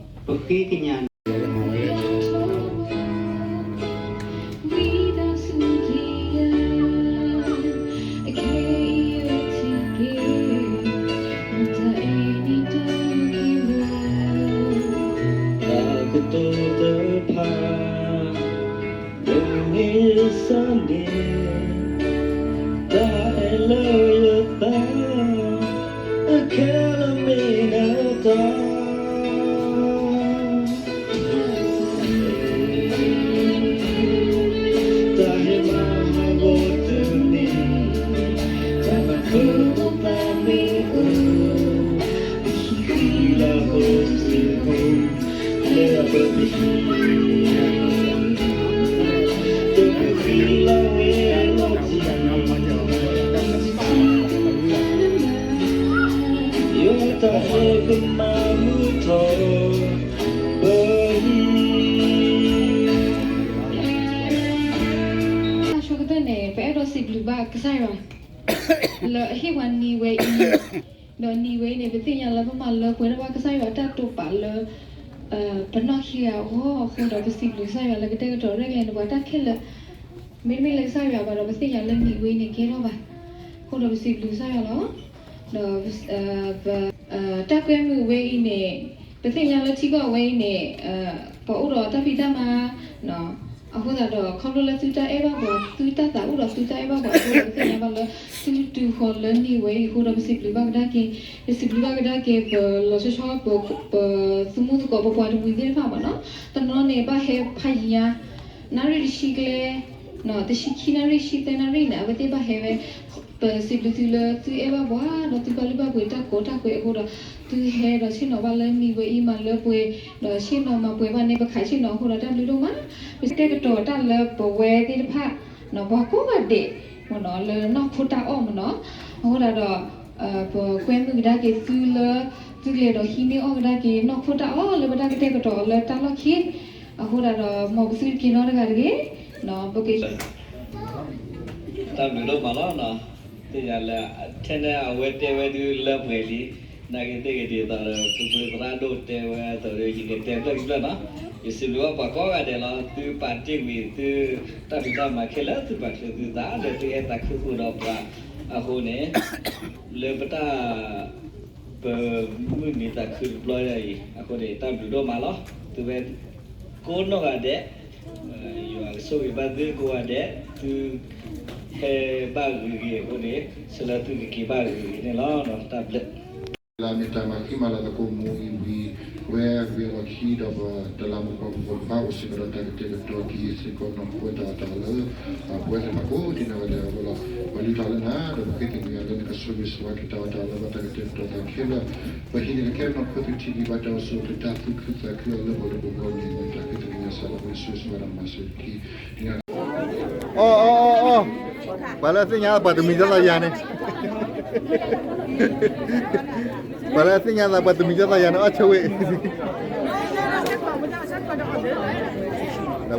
အမံၤန့ၣ်လီၤ. ပဃ့ကညး တၢ်ကတိၤတဖၣ် မ့ၢ်စၢ်န့ၣ် တၢ်အဲၣ်လၢယသး အခဲလၢာ်မ့ၢ်နတၢ် တၢ်ဟဲမၤဟးဂီၤတမ့ၢ် တၢ်ဘၣ်ဖုးသးမ့ၢ်အိၣ် ဟံးဃံလၤဖိစ့ၢ်ကီး လၢအပၢၢ်တဟံး တၢ်ကဃံလၤဝဲအလီၢ်တံၢ် ယတၢ်ဟဲကမၤမုာ်ထီၣ် ပဟံၣ် တၢ်ဆိကတၢၢ်န့ၣ် ပအဲၣ်ဒိးစံးဘျုးဘၣ်ကစၢ်ယွၤ လၢအဟ့ၣ်ပှၤနံၤဝဲအံၤ, ဒီးနံၤဝဲအံၤန့ၣ် ပသ့ၣ်ညါလၢပမၤလၢပှဲၤထီၣ်ဘၣ်ကစၢ်ယွၤအတၢ်တိာ်ပာ်လၢ ပနီၢ်ခံဂၤအဂီၢ်အဃိဒီး ပစံးဘျုးကစၢ်ယွၤလၢကတဲာ်ကတီၤရဲၣ်ကျဲၤန့ၢ်ပှၤတၢ်ခဲလၢာ်, မ့တမ့ၢ်လၢကစၢ်ယွၤဘၣ်ဒီး ပသ့ၣ်ညါလၢနံၤဝဲအံၤန့ၣ်ကဲထီၣ်ဘၣ်, အဃိဒီးပစံးဘျုးကစၢ်ယွၤလီၤ. ဒီး တၢ်ကွဲမုာ်ဝဲအံၤန့ၣ် ပသ့ၣ်ညါလၢထံကီၢ်ဝဲအံၤန့ၣ် ပှၤအိၣ်ဒီးတၢ်ဖံးတၢ်မၤ အဃိသတးဒီး ခီဖျိလၢသုတၢ်အဲၣ်ဘၣ်ပှၤ သုတၢ်သးအိၣ်ဒီးသုတၢ်အဲၣ်ဘၣ်ပှၤအဃိဒီး ပသ့ၣ်ညါဘၣ်လၢ သုတုၤဃီၤလၢနံၤဝဲအံၤအဃိဒီး ပစံးဘျုးဘၣ်ကဒါက့ၤ, ပစံးဘျုးဘၣ်ကဒါက့ၤ ပလီၤဆီဆီ ပ ပသုမုၢ်သကိး ပပှၤတမှံၤသ့ၣ်တဖၣ်မ့ၢ်နီၤ, တနီၤန့ၣ် ဘၣ်ဟဲဖးယံၤညါ နၣ်ရံၣ်တဆံကျဲ တဆံခံနၣ်ရံၣ် ဆံသၢနၣ်ရံၣ်န့ၣ် အဝဲသ့ၣ်ဘၣ်ဟဲဝဲ, ပစံးဘျုးသုလၢသုအဲၣ်ဘၣ်ပှၤ ဒီးသုပာ်လုၢ်ပာ်ပှ့ၤတၢ်ကိးတၢ်ကွဲးအဃိဒီး သုဟဲဒီးဆ့ၣ်နီၤဘၣ်လၢနံၤဝဲအံၤမၤလၢပှဲၤ, ဒီးဆ့ၣ်နီၤမၤပှဲၤဘၣ်န့ၣ် ပခးဆ့ၣ်နီၤအဃိဒီးတၢ်ဘျုးဒိၣ်မး, ပတဲာ်ကတီၤတၢ်လၢပဝဲသ့ၣ်တဖၣ် ပှၤကိးဂၤဒဲး လၢနီၢ်ခိတၢ်အီၣ်မ့ၢ်နီၤ, အဃိသတးဒီး ပကွဲမုာ်ကဒါက့ၤသုလၢ သုကလဲၤဒီးဟံးန့ၢ်အီၣ်ကဒါက့ၤ နီၢ်ခိတၢ်အီၣ်လၢပတၢ်ကတဲာ်ကတီၤလၢတၢ်လီၢ်ခံ, အဃိသတးဒီး မ်ပသုတက့ၤနီတဂၤတဂ့ၤ, ပက တၢ်ဘျုးဒိၣ်မးလီၤ. သ့ၣ်ညါလၢ ထဲန့ၣ်အဝဲတဲဝဲဒုးလၢပှဲၤလံ, နာ်က့သ့ၣ်ဂ့ၤဒ်သိးဒီး သုပှ့ၤသရၣ်ဒိၣ်တဲဝဲအသိးဒီး ယကတဲဖျၢၣ်ခံဖျၢၣ်နီၤ, ယစံးဘျုးဘၣ်ပှၤကိးဂၤဒဲးလီၤ. သုပာ်တ့ၢ်ကွံာ်သုတၢ်ဖံးတၢ်မၤခဲလၢာ် သုပာ်ချုးသုသး ဒီးသုဟဲသးခုဃုာ်ဒီးပှၤအဃိန့ၣ် လၢပတၢ် ပမုၢ်နံၤသးခုတဘျီအံၤအဃိန့ၣ် တၢ်ဘျုးဒိၣ်မးလီၤ. သုဝဲကိးနီၢ်ဂၤဒဲး ယွၤကဆိၣ်ဂ့ၤဘၣ်သုကိးဂၤဒဲး, သုဟဲဘၣ်ဂ့ၤဂ့ၤအဃိန့ၣ် ဆၢလၢသုကက့ၤဘၣ်ဂ့ၤဂ့ၤန့ၣ်လီၤ. တၢ်ဘျုး လၢမ့ၢ်တၢ်မၤဃံမၤလၤသကိးမူအံၤဝံၤ ဝဲဝံၤအလီၢ်ခံဒီး ပတလးမူးပှၤကဘီကဘါအိၣ်စ့ၢ်ကီးဒီးတၢ်ကတဲာ်ကတီၤက့ၤစ့ၢ်ကီးနီၢ်ခိတၢ်အီၣ်တၢ်အီလၢ ပဝဲသ့ၣ်တဖၣ်ကိးဒံးနီၢ်ဂၤဒဲးအဂီၢ်လီၤ. ပှၤလုၢ်ထီၣ်လၢနၤ ဒီးပဃ့သ့ၣ်ညါလၢနကဆိၣ်ဂ့ၤဆိၣ်ဝါက့ၤတၢ်အီၣ်တၢ်အီလၢပတၢ်ကတဲာ်ကတီၤသးခဲလၢာ် ပဟံးန့ၢ်က့ၤခဲလၢာ်နီၢ်ခိသုထံၣ်က့ၤဘၣ်တၢ်အိၣ်ဆူၣ်အိၣ်ချ့တၢ်သူၣ်ခုသးခုအီၤလၢပှၤလၢပဂီၢ်န့ၣ် မ့ၢ်တၢ်ဃ့သ့ၣ်ညါစၢ်လီၤ. ပဆိၣ်ဂ့ၤဆိၣ်ဝါဒီးမၤစၢၤက့ၤ အီၣ်အီၣ်အီၣ်အီၣ်, ပှၤလၢသ့ၣ်ညါပှၤတမံၤတၢ်သးယၤန့ၣ်, ပှၤလၢသ့ၣ်ညါသးပှၤတမံၤတၢ်သးယၤန့ၣ် အီၣ်ဆိဝဲ, ဒီးပ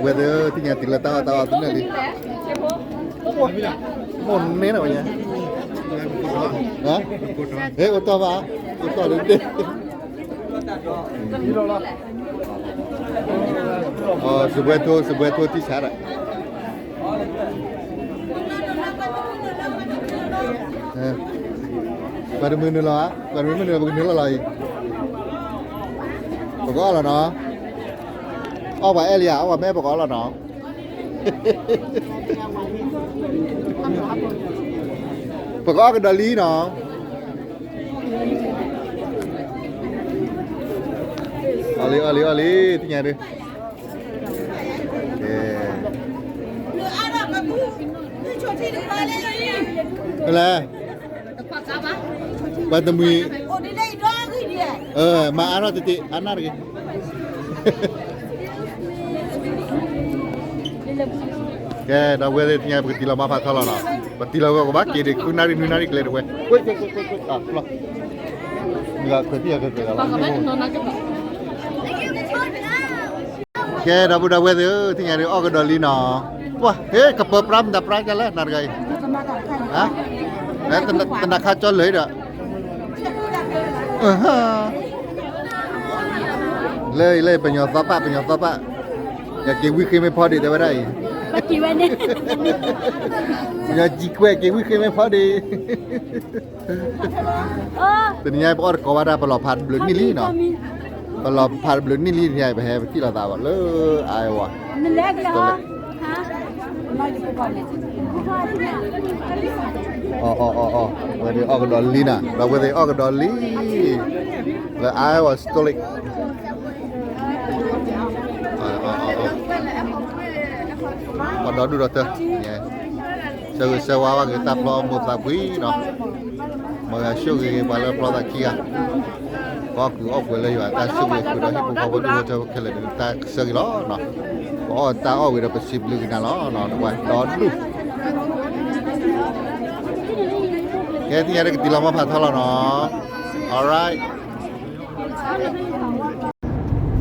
ဝဲသ့ၣ်သ့ၣ်ညါတုၤလၢတၢ်အီၣ်တၢ်အီသနၢၣ်လံ, မိၢ်န့ၣ်နီၤဝဲညါ, ဟဲအိၣ်တီၢ်ဘၣ်, အိၣ်တီၢ်လၢဒ့ စပွဲထိုး စပွဲထိုး ထံဆါဒၣ်, အ ပှၤတမုာ်နုာ်လီၤဧါ, ပှၤတမုာ်နုာ်လီၤ ပကနုာ်လီၤလီၤအံၤ, ပကအီၣ်လီၤနီၤ, အီၣ်ပှၤအဲၣ်လံဧါ, အီၣ်ပှၤမ့ၢ်ပကအီၣ်လီၤနီၤ, ပကအီၣ်ကဒီးလံနီၤ, အီၣ်လံ အီၣ်လံ အီၣ်လံ သ့ၣ်ညါဒုး, ကဲ, လဲၣ် ပှၤတမှံၤ, မၤအါထီၣ်တ့ၢ်တ့ၢ် အါနၢ်တဂ့ၤ, ကဲ ဒီပုၢ်ဝဲၢ်သ့ၣ် သ့ၣ်ညါ ပကတံၢ်လီၤမၤဖးထီလီၤနီၤ, ပတံၢ်လီၤကီးကဘၣ်က့ၤဒံး ဃုနၣ်ရံၣ်နွံနၣ်ရံၣ်ကျဲတဝဲ, ခွဲးခွဲးခွဲးခွဲး, ကဲ ဒီပုၢ်ဒီဝဲၢ်သ့ၣ်ဧၢ, သ့ၣ်ညါဒုး အီၣ်ကဒီးလံနီၤ, ပှၤ ဟ့ၣ် ကပၢပြါမတၤပြါကလဲၣ် နၤတဂၤအံၤ, တနၤခါကၠီလၢၤဒီး လၢ လၢ ပညီသီပၣ် ပညီသီပၣ်, ယက့ၤဝံဃ့မ့ၢ်ဖီဒံး တဲဝဲဒၣ်အံၤ, ပညီစံးကွဲး က့ၤဝံဃ့မ့ၢ်ဖီဒံး, တနံၤညါပအီၣ်တကိးဘၣ်ဒၣ် ပလီၤဖးတဘျုးနံၣ်လံနီၤ, ပလီၤဖးတဘျုးနံၣ်လံ တနံၤညါပဟဲပထံၣ်လိာ်သးဘၣ်လၢ Iowa အီၣ် အီၣ် အီၣ် အီၣ် ဝဲဒၣ်အီၣ်ကဒီးလံနီၤ, ဒီပုၢ်ဝဲၢ်သ့ၣ် အီၣ်ကဒီးလံ, လၢ Iowa Salt Lake, ပှၤဒီဒူၣ်ဒီတၢ်, ဆၢဂ့ၤဆၢဝါဘၣ်က့ၤတၢ်ဖျီမိၢ်သးဘှံးနီၤ, မ်ယွၤဆိၣ်ဂ့ၤပှၤလၢဖျီသးခံဂၤ, ပှၤကူၣ်အီၣ်ကွဲးလၢယွၤတၢ်ဆိၣ်ဂ့ၤဃုာ်ဒီးဟံၣ်ဖိဃီဖိဒူၣ်ဖိထၢဖိခဲလၢာ်န့ၣ် တၢ်ကဆၢက့ၤလီၤနီၤ, ပအီၣ်တၢ်အီၣ်ဝံၤဒီး ပစံးဘျုးက့ၤနၤလီၤနီၤ, ပှၤဒီဒူၣ် ကဲ သ့ၣ်ညါဒုးကတံၢ်လီၤမၤဖးထီလီၤနီၤ, alright,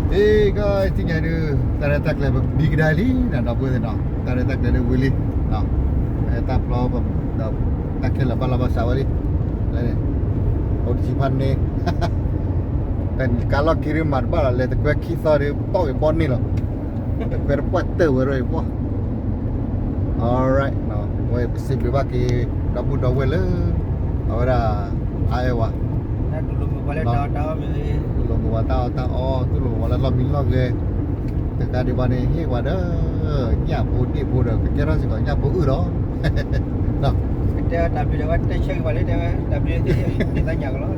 ဟ့ၣ် ကဲ သ့ၣ်ညါဒုး တၢ်ရဲၣ်တၢ်ကျဲၤပဘံကဒါလံနီၤ ဒီပုၢ်ဝဲၢ်သ့ၣ်နီၤ, တၢ်ရဲၣ်တၢ်ကျဲၤဒုးဝံၤလံ, တၢ်ဖျီဒီး တၢ်ခဲလၢာ်ဘၣ်လီၤဘၣ်စးဝဲလံ, အိၣ်တဆံဖးန့ၣ်, တၢ်ကါလီၢ်ခံဒုးမၤတဘၣ်လီၤ လဲၤတကွဲခံသီဒုး ပတီၢ်က့ၤဘီန့ၣ်လီၤ, တကွဲတပှၢ်တၢၢ်ဝဲဒၣ်အံၤပှၢ် alright, ဝဲပစံးဘျုးဘၣ်က့ၤ ဒီပုၢ်ဒီဝဲၢ်လၢ အဝဲဒၣ် Iowa, တူၢ်လိာ်မုာ်ပှၤတၢ်အီၣ်တၢ်အီ, တူၢ်လိာ်မုာ်ပှၤလၢလီၢ်မံလီၢ်ဂဲၤ, တကးဒံးဘၣ်န့ၣ် ဟ့ၣ်ပှၤဒီး ညၣ်ဖိဒ့ၣ်ဖိဒီး ကကဲထီၣ်စ့ၢ်ကီးညၣ်ဖိအုၣ်လီၤ, ကတဲတၢ်ဘျုးဒီး ဝဲတဲဆၢက့ၤပှၤလၢတဲဝဲ တၢ်ဘျုးသ့ၣ်ညါကလီၤ,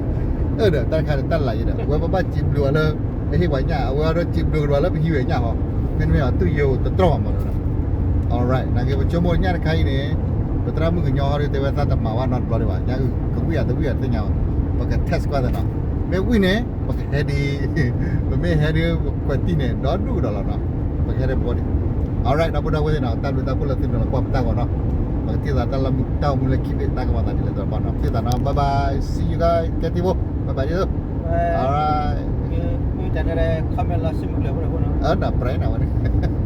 ဒီးတၢ်တခါန့ၣ် တၢ်လၢယဲဒီး ဝဲပဘၣ်စံးဘျုးအီၤလၢ အဟ့ၣ်ပှၤညၣ် အဝဲအီၤဒီးစံးဘျုးကဒီးလၢပဟံးဝဲညၣ်ဟီ, ဖဲန့ၣ်မ့ၢ်အီၤ သူၣ်ယိာ်တတြီၢ်မးနီၤ, alright, နာ်က့ ပဆိကမိၣ်ညၣ်တခါအံၤန့ၣ် ပသရၣ်မုၣ်ကညီဟီဒီး တဲဝဲသးတမၤဝဲနီတဘျီဒံးဘၣ်, ညၣ်အုၣ် ကဝံၣ်ဧါတဝံၣ်ဧါတသ့ၣ်ညါဘၣ်, ပက test ကွၢ်သ့နီၤ, မ့ၢ်ဝံၣ်န့ၣ် ပကဟဲဒံး, ပမ့ၢ်ဟဲဒံး ပကွဲးတံၢ်န့ၣ် ဒီဒူၣ်ကဒီးလီၤနီၤ, ပကဟဲဒံးဘီဒံး, alright ဒီပုၢ်ဒီဝဲၢ်သ့ၣ်နီၤ, တၢ်ဘျုးတၢ်ဖှိၣ်လၢသုနုာ်လီၤကွၢ်ပတၢ်ဂီၤနီၤ, ပကထံၣ်သးတၢ်လၢမူ တၢ်အိၣ်မူလၢခံဘ့ၣ် တၢ်ကမၤသးဒ်လဲၣ်တဘျီနီၤ, ထံၣ်သးနီၤ, bye bye, see you guys, ကဲထံဖိ, bye bye, alright, မ့ၢ်တၢ်န့ၣ် comment လီၤ စံးမုၢ်ကျၢၤဖိဒီးဖိနီၤ, အၢ နပြဲးနၤဝဲန့ၣ်